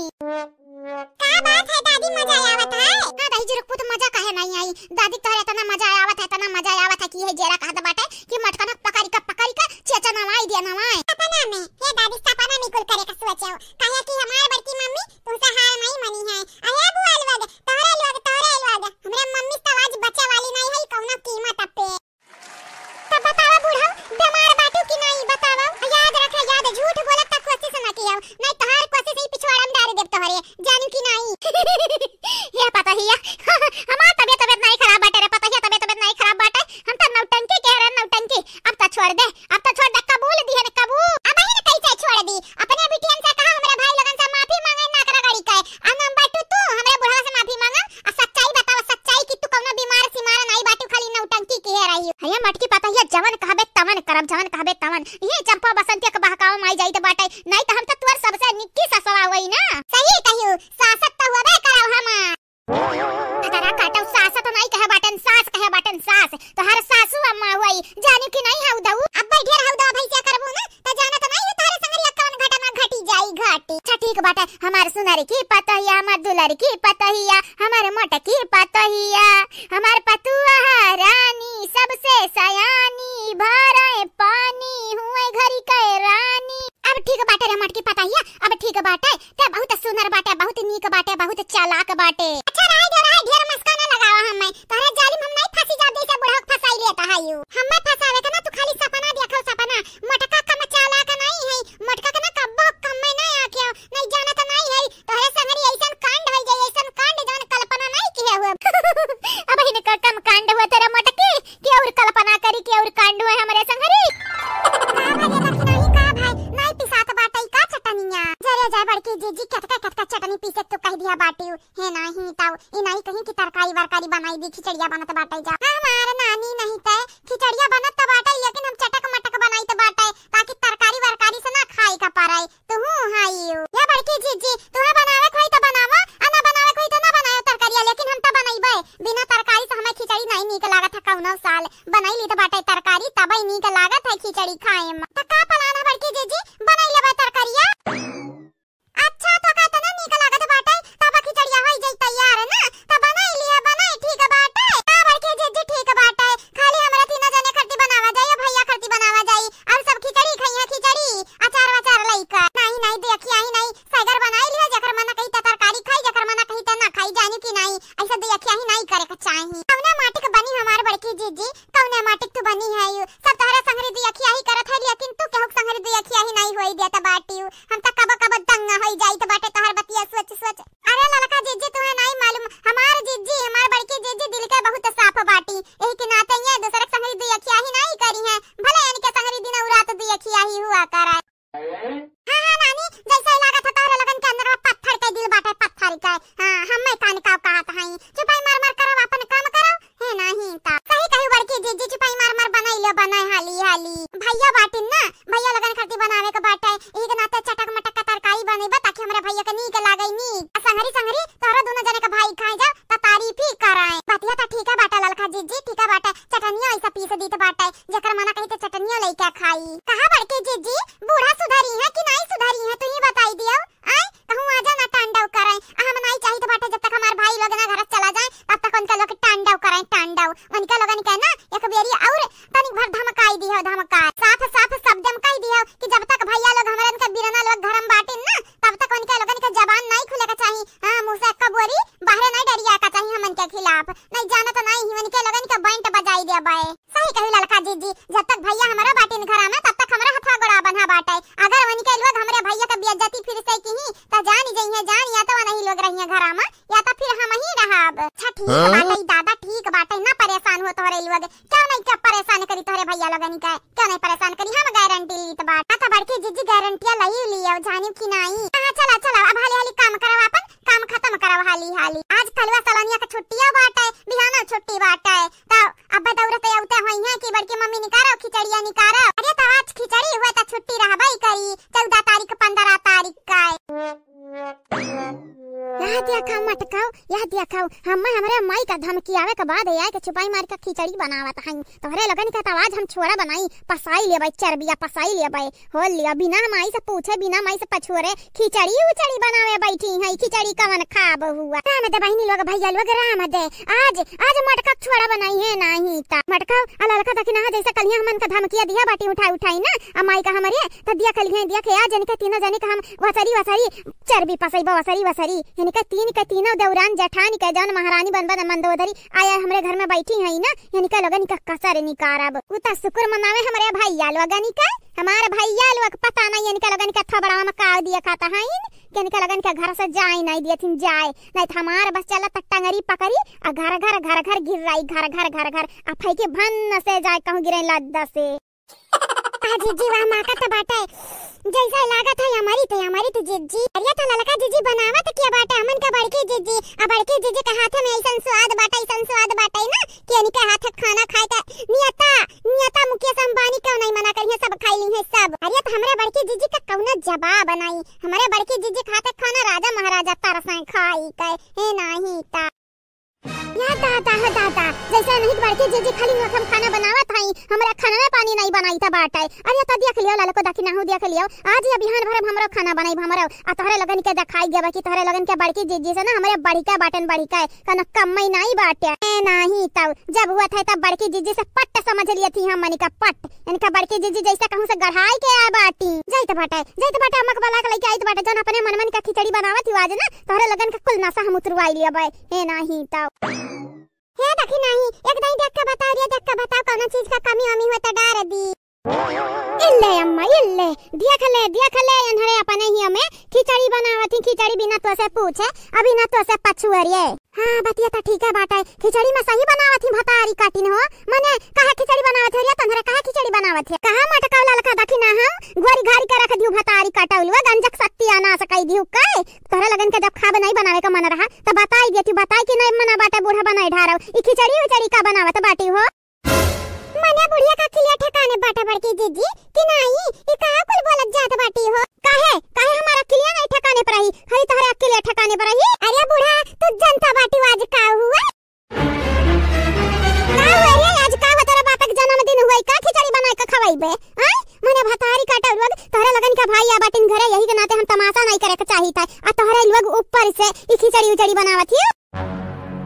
का बात है दादी, मजा आवत है? हाँ दाई जी, रुक पुत, मजा काहे नहीं आई? दादी तोहरे इतना मजा आवत है, इतना मजा आवत है कि यह जेरा कहत बाटे कि मटका ना पकड़ी का, पकड़ी का चेचा नवाई दिया, नवाई। सपना में, हे दादी, सपना में कुल करे का सोचो, काहे कि हमार बड़की मम्मी तुमसे हार नहीं मनी है। अरे बुआ लोग, तोहरे लोग, तोहरे लोग, हमरे मम्मी तो आज बचे वाली नहीं है कौनो कीमत पे। तब बतावा बूढ़ा, बीमार बाटू कि नाई बतावा? याद रखे, याद, झूठ बोलत त कोशिश न किया, नहीं तोहार कोशिश ही पिछवाड़ा में डाल देब तोहरे, जानू कि नाई? हे पतोहिया, हमार तबियत, तबियत नाई खराब बाटे रे पतोहिया, तबियत, तबियत नाई खराब बाटे, हम त नौटंकी कह रहे, नौटंकी, अब त छोड़ दे, अब त छोड़ दे, कबूल दिहन, कबूल। अब ही न कैसे छोड़ दी, अपने बिटियन से कहा, हमरे भाई लोगन से माफी मांगे, नाक रगड़ी के, आ नंबर टू तू हमरे बुढ़वा से माफी मांगा, आ सच्चाई बतावा, सच्चाई कि तू कौनो बीमार सीमार नाई बाटू, खाली नौटंकी किहे रही। हया मटकी पतोहिया, जवन कहबे तवन करब, जवन कहबे तवन। इहे चंपा बसंती के बहकावा माई जाइत बाटे, नाई त हम त तोर सबसे निक्की ससुरा होई ना। सही कहियो, सासत त हुअबे करब हम। भतरा काटो, सासत नाई कहे बाटन, सास कहे बाटन, सास। तोहर सासू अम्मा होई, जानी कि नाई हऊ दऊ। अब ढेर हऊ दऊ भैंसिया करबू ना, त जानत नाई है तोहरे संगरिया कवन घटना घटी जाई घटी। अच्छा ठीक बाटे, हमार सुनर की पतोहिया, हमार दुलर की पतोहिया, हमार मोटकी पतोहिया, हमार पतुआ रानी, सबसे सयानी, भरे पानी, हुए घरी के रानी। अब ठीक बाटे रे मोटकी पतोहिया, अब ठीक बाटे, ते बहुत सुनर बाटे, बहुत नीक बाटे, बहुत चालाक बाटे। अच्छा रहे दे, रहे, ढेर मस्का ना लगावा हमें। तोहरे जालिम हम नहीं फंसी जाब जैसे बुढ़ऊ फंसाई लेता है यू। हमें फंसावे के ना, तू खाली सपना देखो, सपना। मोटका कम चालाक नहीं है, मोटका के ना कब्बो कम में ना आके आओ, नहीं जानत नहीं है। तोहरे संगरी ऐसन कांड होई जाई, ऐसन कांड जौन कल्पना नहीं किहे हुए। अब इनका कम कांड हुआ तेरा मोटकी, के और कल्पना करी, के और कांड हुए हमरे संगरी। का भाई, ये देखी नहीं, का भाई, नहीं पिसात बाटे, का चटनिया? जरे जाए बड़की जीजी, केतका, केतका चटनी पीसे तू कह दिया बाटी। हे नाही ताऊ, ई नाही कहीं कि तरकारी वरकारी बनाई दी, खिचड़िया बनत बाटे जा। हमार नानी नहीं ते खिचड़िया बनत त बाटे, लेकिन हम चटक मटक बनाई त बाटे, ताकि तरकारी वरकारी से ना खाए का पड़े। तुहू हाई यू। या बड़की जीजी, तुहे बनावे के होई त बनावा, आ ना बनावे के होई त ना बनायो तरकारिया, लेकिन हम त बनइबे। बिना तरकारी से हमें खिचड़ी नहीं नीक लागत है कौनो साल। बनाई ली त बाटे तरकारी, तबे नीक लागत है खिचड़ी खाए में। त का plan है बड़की जीजी, बनाई लेबे तरकारिया? अच्छा, तो का इतना नीक लागत बाटे, तब खिचड़िया होई जाई तैयार ना, त बनाई लिया, बनाई, ठीक बाटे। का बड़की जीजी, ठीक बाटे, खाली हमरा तीनों जने खरती बनावा जाई, भैया खरती बनावा जाई, और सब खिचड़ी खइहे, खिचड़ी, अचार वचार लइका। नहीं, नहीं, देखिया ही नहीं, सैगर बनाई लिया, जेकर मन कही त तरकारी खाई, जेकर मन कही त ना खाई, जानी कि नहीं, ऐसा देखिया ही नहीं करे के चाही। कौने माटी के बनी हमार बड़की जीजी, कौने माटी के तू बनी है यू, सब तोहरा संगरी देखिया ही करत है, लेकिन तू केहू के संगरी देखिया ही नहीं होई देत बाटी यू। हम त कब कब दंग होई जाइत बाटे तोहर बतिया सोच सोच। अरे ललका जीजी, तुहे नाई मालूम, हमार जीजी, हमार बड़की जीजी दिल के बहुत साफ बाटी, एही के नाते ये दूसरे के संगरी दुई अखिया ही नाई करी हैं, भले इनके संगरी दिन और रात दुई अखिया ही हुआ करे। हाँ, हाँ नानी, जैसे ही लागत है तोहरे लगन के अंदर में पत्थर के दिल बाटे, पत्थर के। हाँ, हमें कान का कहत हई, चुपाई मार मार करो, अपन काम करो। हे नाही ता। सही कही बड़की जीजी, चुपाई मार मार बनाई लो, बनाए हाली हाली। भैया बाटिन ना, भैया लगन खरती बनावे के बाटे। इही के नाते चटक मटक के तरकारी बनेबा, ताकि हमरे भैया के नीक लागे, नीक। आ संगरी संगरी तोहरा दोनों जने के भाई खाए जाओ, त तारीफ ही कराए। बतिया त ठीक है बाटे ललका जीजी, ठीक है बाटे। चटनिया ऐसा पीस दीत बाटे, जेकर मना कही त चटनिया लेके खाई। कहा बड़की जीजी, बूढ़ा सुधरी है कि नहीं सुधरी है, तू ही बताई दियो। आय, कहूँ आ जा ना तांडव करे। आ हम नाई चाहित बाटे जब तक हमार भाई लोग ना घर से चला जाए, तब तक उनके अच्छा ठीक हाँ? बाटे दादा, ठीक बाटे, ना परेशान हो तोहरे लोग। क्यों नहीं, क्या परेशान करी तोहरे भैया लोगन के? क्यों नहीं परेशान करी? हम गारंटी लीत बाटे। हाँ, तो बड़की जीजी गारंटिया लई लियो, जानियो कि नहीं? हाँ, चला, चला, अब हाली हाली काम करव, अपन काम खत्म करव हाली हाली। आज कलवा सलोनिया के छुट्टिया बाटे, बिहाना छुट्टी बाटे, तो अब दौड़ते अउते होइहैं कि बड़की मम्मी निकारो, खिचड़िया निकारो। अरे, तो आज खिचड़ी हुए तो छुट्टी रहबे करी, चौदह तारीख, पन्द्रह तारीख का। यह देखा मटकाऊ, यह देखा, हम हमरे माई का धमकी आवे के बाद आए के छुपाई मार के खिचड़ी बनावत हई। तोहरे लोगन के तो आज हम छोड़ा बनाई, पसाई लेबै, चरबिया पसाई लेबै। हो लिया, बिना माई से पूछे, बिना माई से पछोरे खिचड़ी उचड़ी बनावे बैठी हई। खिचड़ी कवन खाब हुआ? राम दे बहिनी लोग, भैया लोग, राम दे। आज, आज मटका छोड़ा बनाई है नाही ता। मटका, आ ललका देखी ना, जैसे कलिया हमन का धमकिया दिया बाटी उठाई उठाई ना, आ माई का हमरे, त दिया कलिया दिया के आज इनके तीनों जने का हम वसरी वसरी चरबी पसैबो वसरी वसरी। इनके तीन के तीनों देवरान जेठान के जौन महारानी बन बन मंदोदरी आया हमरे घर में बैठी हई ना, इनके लोगन का कसर निकारब। उ त शुक्र मनावे हमरे भैया लोगन का, हमार भैया लोग पता नहीं इनके लोगन के थोबड़ा में का दिया खाता हईन, कि इनके लोगन के घर से जाए नहीं दियथिन जाए, नहीं तो हमार बस चला त टंगरी पकड़ी आ घर घर घर घर गिर्राई, घर घर घर घर आ फैके भन्न से जाए कहूँ गिरे लद्दा से। आ जिज्जी, वाह माकत बाटे, जैसा लागत है अमृत, अमृत जिज्जी। अरे तो ललका जिज्जी बनावत क्या बाटे, हमन का बड़की जिज्जी, आ बड़की जिज्जी के हाथ में ऐसन स्वाद बाटे, ऐसन स्वाद बाटे ना कि इनके हाथ खाना खाए का नियता, नियता मुकेश अंबानी क्यों नहीं मना करिहैं, सब खाई लीहैं सब। अरे तो हमरे बड़की जिज्जी का कौनो जवाब नहीं, हमरे बड़की जिज्जी के हाथ खाना राजा महाराजा तरसैं खाई के, हे नाही ता। या दादा, हो दादा, जैसे नहीं बड़की जिज्जी खाली नोखम खाना बनावत हई, हमरा खाना में पानी नहीं बनाई त बाटे। अरे तो देख लियो ललको, देखी नाहू देख लियो, आज या बिहान भर हमरो खाना बनाई हमरो, आ तोहरे लोगन के देखाई देबा कि तोहरे लोगन के बड़की जिज्जी से ना हमरे बढ़िका बाटन बढ़िका, कौनो कम्मई नहीं बाटे। ए नाही तब, जब हुआ था तब बड़की जिज्जी से पट्ट समझ लिया थी हम मनी का पट्ट। इनका बड़की जिज्जी जैसे कहूँ से गढ़ाई के आ बाटी। जाइत बाटे, जाइत बाटे, अम्मा के बला के लइके आइत बाटे, जौन अपने मन मन का खिचड़ी बनावत ही आज ना, तोहरे लोगन का कुल नशा हम उतरवाई लिया बे। ए नाही तब। हे देखी नाही, एक दाई देख के बताओ रे, देख के बताओ, कौनो चीज का कमी वमी हुए तो डार दी। इल्ले अम्मा, इल्ले, देख ले, देख ले, इन्हरे अपने ही हमें खिचड़ी बनावत ही, खिचड़ी बिना तो से पूछे, अभी ना तो से पछुअरिए। हाँ, बतिया तो ठीक है बाटे, खिचड़ी में सही बनावत ही भतारी काटिन हो, मने कहा खिचड़ी बनावत हो रे, तन्हरे कहा खिचड़ी बनावत है, कहा मटकाऊ ललका दखिना हम, घोरी घारी के रख दियो भतारी काटौलुआ, गंजक सत्यानाश कई दियो के, तोहरे लगन के जब खाब नहीं बनावे का मन रहा, तो बताई देती, बताई कि नहीं मना बाटे बूढ़ा बनाई ढारौ, ई खिचड़ी उचड़ी का बनावत बाटी हो? मने बुढ़िया का अकिलिया ठिकाने बाटे बड़की जिज्जी कि नाही, ई का कुल बोलत जात बाटी हो? काहे, काहे हमार अकिलिया नहीं ठिकाने पर रही? खाली तोहरे अकिलिया ठिकाने पर रही? अरे बूढ़ा, तू जनता बाटी आज का हुआ? का हुआ रे? आज का हुआ, तोरा बाप के जन्मदिन हुआ, का खिचड़ी बनाए के खवाइबे? आय, मने भतारी काटौलुआ, तोहरे लगन के भाई आ बाटिन घरे, यही के नाते हम तमाशा नहीं करे के चाहित है। आ तोहरे लोग ऊपर से ई खिचड़ी उचड़ी बनावत ही।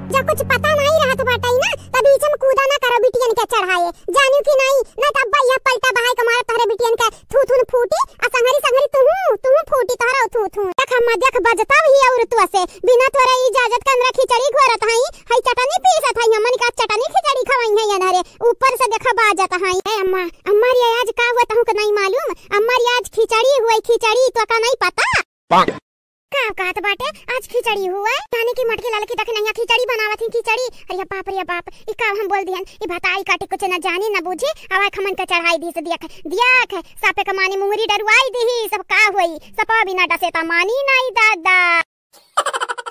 जब कुछ पता नहीं रहत बाटे ना, तब बीच में कूदा ना करो बिटियन के चढ़ाए, जानियो कि नहीं, ना तब भैया पलटा बहाई के मारे तोहरे बिटियन के थू थून फूटी, आ संगरी संगरी तुहू, तुहू फूटी तोहरा थू थू। देख अम्मा, देख बजता ही और तू से, बिना तोरे इजाजत के हमरा खिचड़ी घोरत हई, हई चटनी पीसत हई, हमन का चटनी खिचड़ी खवाई है अनहरे, ऊपर से देखा बाजत हई। ए अम्मा, अम्मा रे आज का हुआ तहू के नहीं मालूम, अम्मा रे आज खिचड़ी हुई, खिचड़ी तो का नहीं पता? का कहत बाटे, आज खिचड़ी हुआ? जाने की मटकी ललकी देख नैया खिचड़ी बनावत ही, खिचड़ी। अरे बाप रे बाप, ई का हम बोल दिहन, ई भतारी काटी कुछ न जानी न बूझी, अब आँख मन के चढ़ाई दी से दिया खे, दिया खे, सापे के मानी मुंगरी डरुआई दी, सब का होई, सपा बिना डसे ता मानी नाई दादा।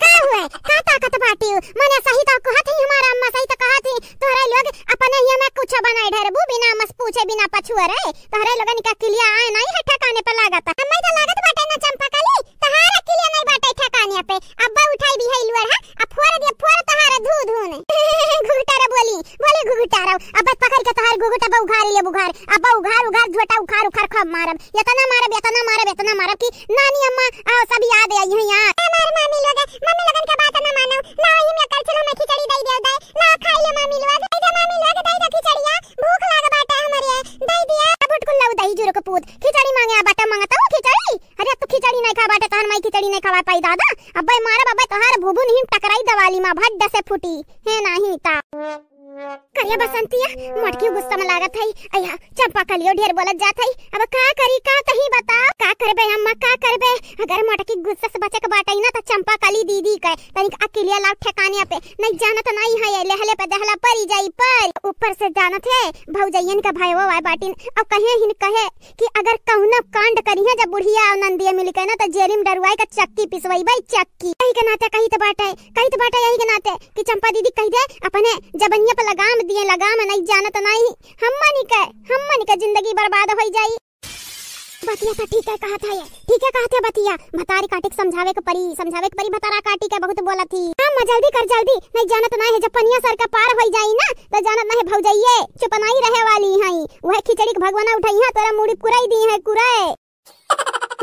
का हुआ? का ताकत बाटी? मने सही तो कहत ही हमारा अम्मा, सही तो कहत ही, तोहरे लोग अपने ही में कुछ बनाई ढरबू बिना मस पूछे बिना पछुअरे। तोहरे लोगन का किलिया आए नहीं है ठिकाने पे लागत। हमें तो लागत बाटे ना चंपा कली, तोहार किलिया नहीं बाटे ठिकाने पे। अब्बा उठाई भी है लुअर है, अब फोड़ दिया, फोड़ तोहार धू धू ने। घुघटा रे बोली, बोली घुघटा रे। अब पकड़ के तोहार घुघटा बा उघारी ले बुघार। अब बा उघार उघार झोटा उखार उखार खूब मारब। इतना मारब, इतना मारब, इतना मारब कि नानी अम्मा आओ सब याद आई है यार। ए मार मामी लोग, मम्मी लोगन के बात ना मानो। लाओ ही में कर चलो मैं खिचड़ी दई दे दे। लाओ खाई लो मामी लोग। दई दे मामी लोग, दई दे खिचड़िया। भूख लाग बाटे हमरे, दे दिया। अब उठ कुल्ला दही जुरो के पूत, खिचड़ी मांगे आ बाटा, मांगता हो खिचड़ी? अरे तू खिचड़ी नहीं खा बाटे, तोहर माई खिचड़ी नहीं खवा पाई दादा। अब्बे मारब, अब्बे तोहार भुभु नहीं टकराई दवाली माँ भड्ड से फूटी है नहीं ता। करिया बसंतिया, मोटकी गुस्सा में लागत है। अया, चंपा कलियो ढेर बोलत जात है। अब का करी, का तही बताओ, का करबे अम्मा, का करबे? अगर मोटकी गुस्सा से बचे के बाटे ना, त चंपा कली दीदी के तनिक अकिलिया लाव ठेकाने पे। नहीं जानत नहीं है, ये लेहले पे दहला परी जाई पर। ऊपर से जानत है, भौजैयन का भाईओ आए बाटिन। अब कहे हिन कहे कि अगर कौनो कांड करिहे जब बुढ़िया और नंदिया मिल के ना, त जेली में डरुआई का चक्की पिसवई बाई, चक्की। कही के नाते कही त बाटे, कही त बाटे यही के नाते कि चंपा दीदी कह दे, अपने जबनिया पे लगाम दिए, लगाम नहीं जानत नहीं। हमनी के, हमनी के जिंदगी बर्बाद होई जाई। बतिया तो ठीक है कहत है, ठीक है कहत है बतिया। भतारी काटिक समझावे के परी, समझावे के परी भतारा काटी के बहुत बोलत ही। हाँ, अम्मा जल्दी कर जल्दी, नहीं जानत ना है जब पनिया सर का पार होई जाई ना, तो जानत ना है भौजैये चुप नहीं रहे वाली हैं। वह खिचड़ी के भगवाना उठाई है, तोरा मुड़ी कुराई दी है कुराए।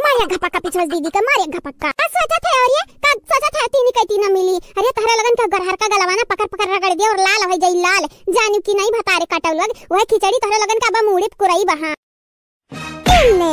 मारे घपक्का पिछुआ दीदी का, मारे घपक्का। का सोचत है और ये? का सोचत है तीन के तीन मिली? अरे तहरे लगन का गरहर का गलवाना पकड़ पकड़ रगड़ दे और लाल हो जाई लाल। जानू कि नहीं भतारे काटव लोग, वह खिचड़ी तहरे लगन का अब मूड़ी कुरई बहा। ले।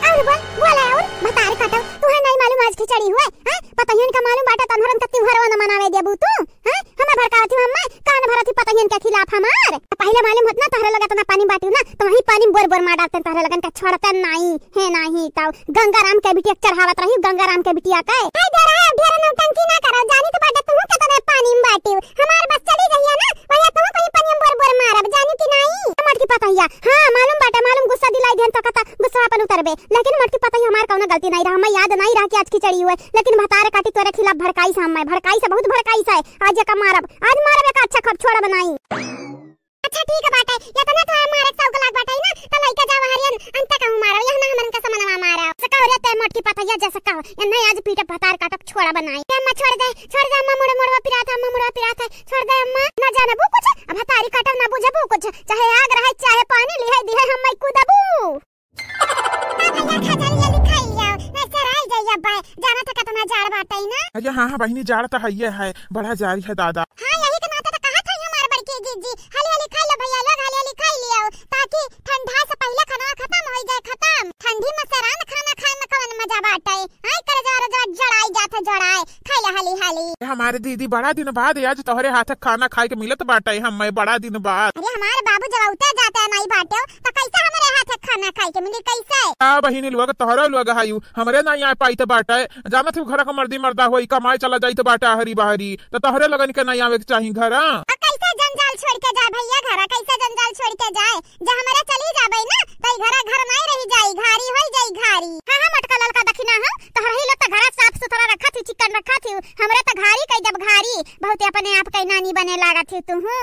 और बोल, बोला और भतारे काटव, तुहे नहीं मालूम आज खिचड़ी हुए? हाँ? पतहियन का मालूम बाटा तनहरन का त्योहार न मनावे देबू तू? हाँ? हमें भड़कावत ही अम्मा, कान भरत ही पतहियन के खिलाफ हमार। पहले मालूम होत ना तहरे लोग इतना पानी बाटियो ना, तो वही पानी में बोर बोर मार डालते तहरे लगन का छोड़ते नहीं, है नहीं तो गंगाराम के बिटिया के चढ़ावत रही, गंगाराम के बिटिया के। हाय ढेर है, ढेर नौटंकी ना करो, जानी तो बाटे तुहू के तने पानी में बाटियो। हमार बस चली गई है ना, भैया तुहू कहीं पानी में बोर बोर मारब, जानी कि नहीं? मोटकी पतहिया, हाँ मालूम बाटे, मालूम गुस्सा दिलाई देन तो कता गुस्सा अपन उतरबे। लेकिन मोटकी पतहिया हमार कौनो गलती नहीं रहा, हमें याद नहीं रहा कि आज खिचड़ी हुए, लेकिन भतारे काटी तोरे खिलाफ भड़काई से, हमें भड़काई से, बहुत भड़काई से। आज एका मारब, आज मारब एका, अच्छा खप छोड़ब नाई। अच्छा ठीक है बाटे, इतना तो हमारे सौक लाग बाटे ना, तो लइका जावा हरियन, अंत कहूँ मारो, यह ना हमन का समनवा मारो। सका हो रे ते मोटकी पतैया, जैसे कहो, इन्हें आज पीटब भतार काटब छोड़ब नाई। ए अम्मा छोड़ दे, छोड़ दे अम्मा, मुड़ मुड़वा पिरात है, अम्मा मुड़वा पिरात है, छोड़ दे अम्मा। ना जानबू कुछ, अब भतारी काटब ना बुझबू कुछ, चाहे आग रहे, चाहे पानी लिहे दिहे, हम मैं कूदबू। आ भैया, खा जा, लिया, लिखाई लिया। वैसे राई जाइया बाय। जाना था कितना जाड़ बाटे ना। अरे हाँ, हाँ बहिनी, जाड़ तो हइये है, बड़ा जाड़ी है दादा। हाँ, यही के नाते तो कहा था हमार बड़की जीजी, हाली हाली खाई लो भैया लोग, हाली हाली खाई लियो, ताकि ठंडा से पहले खाना खत्म हो जाए, खत्म। ठंडी में सरान खाना खाए में कौन मजा बाटे? आई कर जा, जा, जड़ाई जात है, जड़ाई। खाई ले हाली हाली। ए, हमारे दीदी, बड़ा दिन बाद आज तोहरे हाथ खाना खाए के मिलत बाटे हमें, बड़ा दिन बाद। अरे, हमारे बाबू जब उतर जाते हैं नाई बाटे, तो कैसे हमारे हाथ खाना खाए के मिली, कैसे? आ बहिनी लोग, तोहरो लोग हायू, हमरे नाई आ पाई तो बाटे। जानत हो घर का मर्दी मर्दा होई, कमाए चला जाई तो बाटे हरी बहरी, तो तोहरे लगन के नाई आवे के चाही घर। आ कैसे जंजाल छोड़ के जाए भैया घर, कैसे जंजाल छोड़ के जाए? जब हमारे चली जाबे ना, तो ई घरा घर नाई रही जाई, घारी होई जाई, घारी। हाँ, हाँ, मोटका ललका दखिना हो, तोहरही लोग तो घरा साफ सुथरा रखत ही, चिकन रखत ही, हमरे तो घारी कई जब घारी, बहुते अपने आप के नानी बने लागत ही तू हूँ।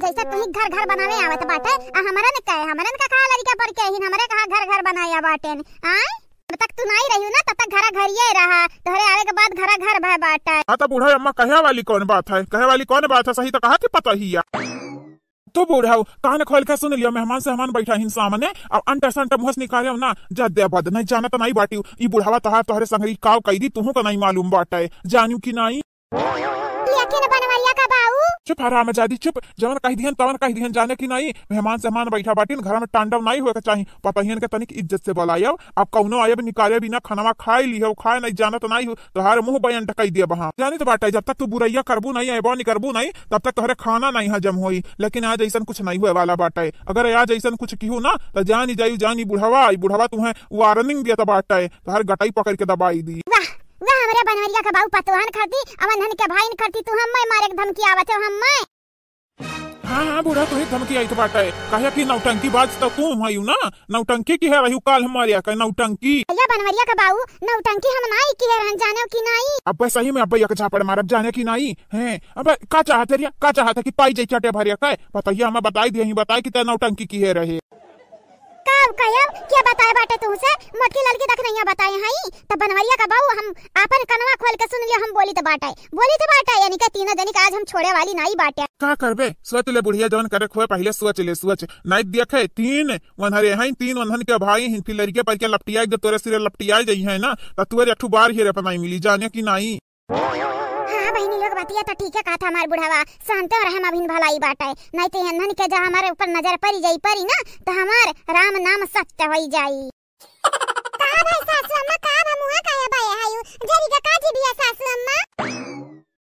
जैसे तुही घर घर बनावे आवत बाटे, आ हमरन के, हमरन का कहा लड़का पर के हिन, हमरे कहा घर घर बनाया बाटेन, आय? जब तक तू नाई रही ना, तब तक घरा घरिये रहा, तोहरे आवे के बाद घरा घर भय बाटे। हाँ, तो बूढ़ा अम्मा, कहे वाली कौन बात है, कहे वाली कौन बात है, सही तो कहा थी पतहिया। तो बूढ़ा, कान खोल के सुन लियो, मेहमान सेहमान बैठा हिन सामने, अब अंट संट मुँह से निकाले ना, जा दे बद, नहीं जानत नहीं बाटी, ई बुढ़ावा तोहार तोहरे संगरी काव कई दी, तुहू का नहीं मालूम बाटे, जानू कि नहीं? लेकिन बनवरिया का बाऊ। चुप हरामजादी, चुप, जवन कह दिहन तवन कह दिहन, जाने कि नहीं, मेहमान सेहमान बैठा बाटिन, घर में तांडव नहीं होए के चाही, पतहियन के तनिक इज्जत से बुलायो, अब कौनो आयब निकाले बिना खनवा खाए लिहो, खाए नहीं जानत नहीं हो, तोहार मुँह बयन ढकाई दिया बहा। जानी तो बाटे, जब तक तू बुरैया करबू नहीं, अयबो नहीं करबू नहीं, तब तक तोहरे खाना नहीं हजम होई। लेकिन आज ऐसन कुछ नहीं हुए वाला बाटे। अगर आज ऐसन कुछ किहू ना, तो जानी जाई, जानी बुढ़वा, ई बुढ़वा तुहे warning दिया तो बाटे, तोहर गटाई पकड़ के दबाई दी। वाह, वाह, हमरे बनवरिया के बाऊ पतोहन खाती, अवनहन के भाईन खाती, तू हम्मे मारे के धमकी आवत हो, हम्मे। हाँ, हाँ, बूढ़ा, तोहे धमकी आई तो बाटे। काहे कि नौटंकी बाज तो तू हयू ना। नौटंकी किहे रहू काल हमारे यहाँ के नौटंकी। भैया बनवरिया का बाऊ, नौटंकी हम नाई किहे रहन, जाने कि नाई? अबे सही में अबे एक झापड़ मारब, जाने कि नाई? हैं? अबे का चाहते रिया? का चाहते कि पाई जाई चटे भरिया के? पतहिया हमें बताई दिया ही, बताई कि ते नौटंकी किहे रहे। का कहो? क्या बताए बाटे तुहसे? मोटकी ललकी तक नहीं बताए हई। त बनवरिया का बाऊ, हम आपन कनवा खोल के सुन लिया, हम बोली त बाटे, बोली त बाटे, यानी कि तीनों जनी का आज हम छोड़े वाली नाई बाटे। का करबे? सोच ले बुढ़िया, जवन करे खोए पहिले सोच ले, सोच। नाई देखे, तीन वनहरे हैं, तीन वनहन के भाई हैं, फिर लड़के पर के लपटिया, जब तोरे सिरे लपटिया जाई है ना, त तोरे अठू बार हेरे पर नाई मिली, जाने कि नाई? हाँ बहिनी लोग, बतिया तो ठीक है कहत हमार बुढ़ावा, शांत रहे, हम अभिन भलाई बाटे, नहीं तो एन्हन के जो हमारे ऊपर नजर पड़ी जाई पड़ी ना, तो हमार राम नाम सत्य होई जाई। का भाई सासू अम्मा, का भा मुहा काहे बाए हायू? जरी का का जी बिया सासू अम्मा?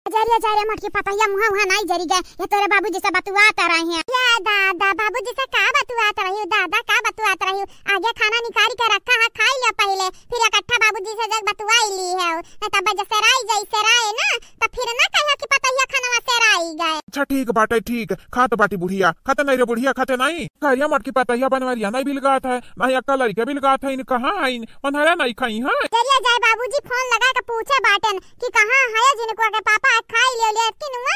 जरिया तोरे मोटकी पतोहिया मुँह उहाँ नाई जरी गए, ये तोरे बाबूजी से बतुआत रही है। या दादा, बाबूजी से का बतुआत रही हो दादा, का बतुआत रही हो? आगे खाना निकाल के रखा है, खाई लियो पहिले, फिर इकट्ठा बाबूजी से जग बतुआई ली है, न तब जब सेराई जाई, सेराए ना, तब फिर ना कहियो कि पतोहिया खानवा सेराई गए। अच्छा ठीक बाटे, ठीक, खात बाटी बुढ़िया, खाते नहीं रे बुढ़िया, खाते नहीं। करिया मोटकी पतोहिया बनवरिया नहीं बिलगात है, नहीं अक्का लड़के बिलगात है, इन कहाँ है, इन ओन्हरा नहीं खाई है। जरिया जाए बाबूजी फोन लगा के पूछे बाटन कि कहाँ है जिनको के पापा खाई ले ले कि नुए।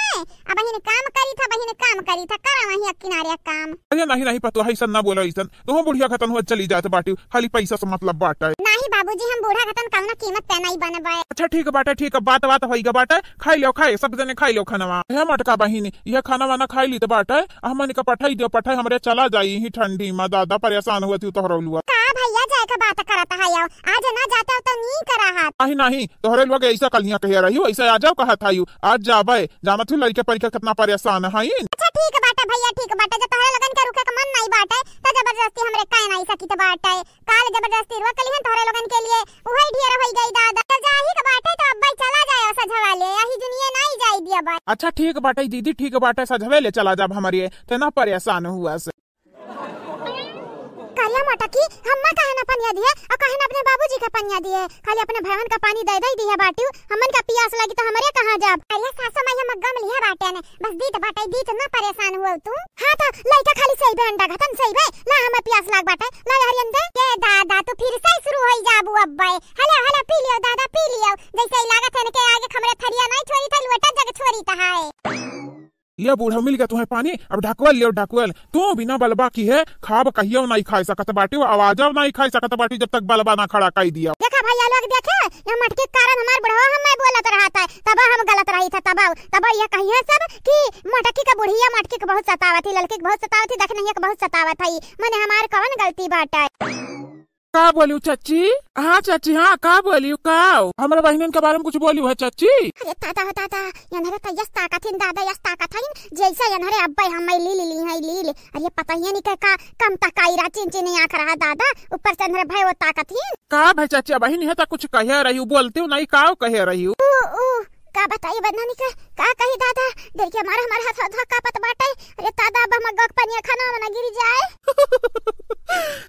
अब बहिन काम करी था, बहिन काम करी था, करा वहीं किनारे काम। अरे नहीं, नहीं पतोहा, ऐसन ना बोलो, ऐसन तुहूँ बुढ़िया खतन हुआ चली जात बाटी, खाली पैसा से मतलब बाटे। नहीं बाबूजी, हम बूढ़ा खतन कौनो कीमत पे नहीं बनबे। अच्छा ठीक बाटे, ठीक, बात बात होई गा बाटे, खाई लो, खाए सब जने खाई लो खानवा। हे मोटका बहिन, यह खाना वाना खाई ली तो बाटे, हमन का पठाई दियो, पठाई हमरे चला जाई ही ठंडी में, दादा परेशान हुआ थी तोहरा लुआ। का भैया जाए के बात करत है यो, आज ना जाते हो तो नीक रहत। नहीं, नहीं, तोहरे लोग ऐसा कलियां कह रही हो, ऐसा आ जाओ कहत है यू, आज जाबे, जानत हूँ लड़के परिके कितना परेशान है। अच्छा ठीक बाटे भैया, ठीक बाटे, जब तोहरे लोगन के रुके के मन नहीं बाटे तो जबरदस्ती हमरे कह नहीं सकित बाटे। काल जबरदस्ती रोक लिहन तोहरे लोगन के लिए, उहई ढेर होई गई दादा। तो जाही के बाटे तो अब्बे चला जाए सझवा ले, यही दुनिया नहीं जाई दिया बाटे। अच्छा ठीक बाटे दीदी, ठीक बाटे, सझवे ले चला जाब हमरे, ते ना परेशान हुआ से। करिया मोटकी, हम्मा काहे ना पनिया दिए और काहे ना अपने बाबूजी के पनिया दिए, खाली अपने भवन का पानी दे दे दिए बाटू, हमन का पियास लगी तो हमरे कहाँ जाब? अरे सासू माई हम गम लिया बाटे ने, बस दीत बाटे दीत ना परेशान हुआ तू। हाँ तो लइका खाली सही बे अंडा घतन सही बे, ला हमें पियास लाग बाटे, ला हरियन दे। ये दादा तू फिर से शुरू होई जाबू अब्बे। हेलो हेलो पी लियो दादा पी लियो, जैसे ही लागत है इनके आगे खमरे थरिया नहीं छोरी था लोटा जग छोरी था है। लिया बूढ़ा, मिल गया तुम्हें पानी, अब ढकवल लियो ढकवल। तू बिना बलबा की है, खाब कहियो नहीं खाई सकत बाटी, वो आवाजो नहीं खाई सकत बाटी, जब तक बलबा ना खड़ा कई दिया। देखा भैया लोग, देखे, ये मटकी के कारण हमार बुढ़वा हम मैं बोलत रहत है, तब हम गलत रही था, तब, तब ये कहिए सब कि मटकी का बुढ़िया मटकी के बहुत सतावत ही, ललकी के बहुत सतावत ही, देख नहीं के बहुत सतावत है, मने हमार कौन गलती बाटे? का बोलियो चाची? हाँ चाची, हाँ, का बोलियो, का? हमरा बहिनन के बारे में कुछ बोलियो है चाची? अरे दादा हो दादा, यनहरे तो यस ताकत हिन दादा, यस ताकत हिन, जैसे यनहरे अब्बे हम मैं लील ली है, लील। अरे पता ही नहीं के का कम तकाई रहा, चिन चिन आँख रहा दादा, ऊपर से यनहरे भय वो ताकत हिन। का भाई चाची, अब बहिन है तो कुछ कहे रही हूँ, बोलती हूँ नहीं, का कहे रही हूँ? ऊ, ऊ, का बताई बदनामी का, का कही दादा, डर के मारे हमारे हाथ धक्का पत बाटे। अरे दादा, अब हम गक पनिया खाना मना गिर जाए।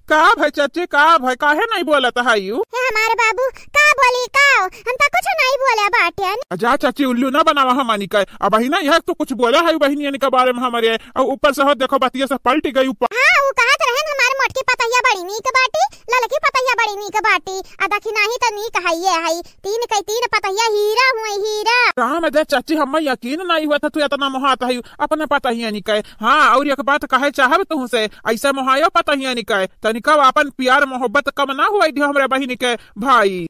का भाई चाची, का भाई, काहे नहीं बोलत है यू? हे हमारे बाबू, का बोली का? हम तो कुछ नहीं बोले बाटेन। आ जा चाची, उल्लू ना बनावा हमनी का। अब बहिना यह तो कुछ बोला है बहिनियन के बारे में हमारे, और ऊपर से हो देखो बतिया से पलट गई ऊपर। हाँ, वो कहत रहन हमारे मोटकी पतहिया बड़ी नीक बाटी, ललकी पतहिया बड़ी नीक बाटी, आ देखी नाही तो नीक है ये है। तीन कई तीन पतहिया हीरा हुए, हीरा। राम दे चाची, हम्मे यकीन नहीं हुआ था तू इतना मोहात है अपने पतहिया निकाय। हाँ, और एक बात कहे चाहब तुहसे, ऐसे मोहायो पतहिया निकाय, तनिका अपन प्यार मोहब्बत कम ना हुआ दियो हमरे बहिन के भाई।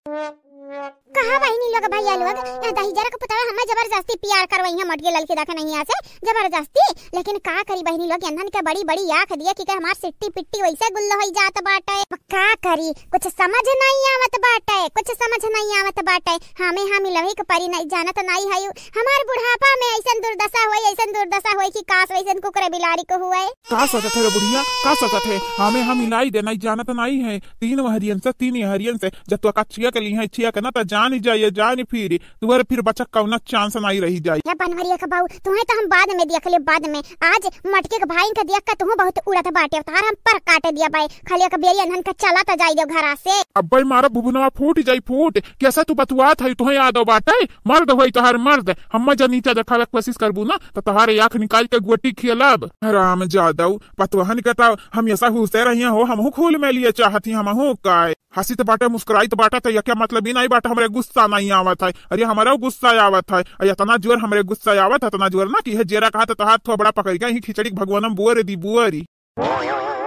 कहा बहिनी लोग, भैया लोग, यहाँ दहिजरा के पुतवा हमें जबरदस्ती प्यार करवाई है, मोटकी ललकी देखे नहीं आसे, जबरदस्ती। लेकिन का करी बहिनी लोग, यंधन के बड़ी बड़ी आँख दिए कि के हमार सिट्टी पिट्टी वैसे गुल्ल होई जात बाटे। अब का करी, कुछ समझ नहीं आवत बाटे, कुछ समझ नहीं आवत बाटे। हमें हम इलही के परी नहीं जानत नहीं है, हमार बुढ़ापा में ऐसन दुर्दशा होई, ऐसन दुर्दशा होई कि काश वैसन कुकुर बिलारी को हुए। का सोचत है रे बुढ़िया, का सोचत है? हमें हम इलाई दे नहीं जानत नहीं है, तीन वहरियन से, तीन यहरियन से, जब तो का छिया के ली है, छिया के ना तो जान ही जाइए, जान फिर तुहरे फिर बचक कौनो chance नहीं रही जाई। हे बनवरिया के बहू, तुहे तो हम बाद में देख ले, बाद में। आज मटके के भाई के देख के तुहू बहुत उड़त बाटे, तोहार हम पर काट दिया बाई। खाली एक बेरी अनहन के चला त जाई दे घरा से। अब्बे मारा भुभुनवा फूट जाई फूट। कैसा तू बतुआत है, तुहे याद हो बाटे? मर्द होई तोहार मर्द। हम्मा जब नीचा देखावे के कोशिश करबू ना, तो तोहार आँख निकाल के गोटी खेलब। हराम जादव, पतवहन के तो हम ऐसा हुसे रहिया हो, हमहू खूल में लिए चाहती, हमहू काय। हंसित बाटे, मुस्कुराइत बाटे, तो यह क्या मतलब ही नहीं बाटे, हमरे गुस्सा नहीं आवत है। अरे, हमरा गुस्सा आवत है। अरे, इतना जोर हमरे गुस्सा आवत है, इतना जोर ना कि है जेरा कहा तो तोहार थोबड़ा पकड़ के ही खिचड़ी के भगवान में बोर दी, बोरी।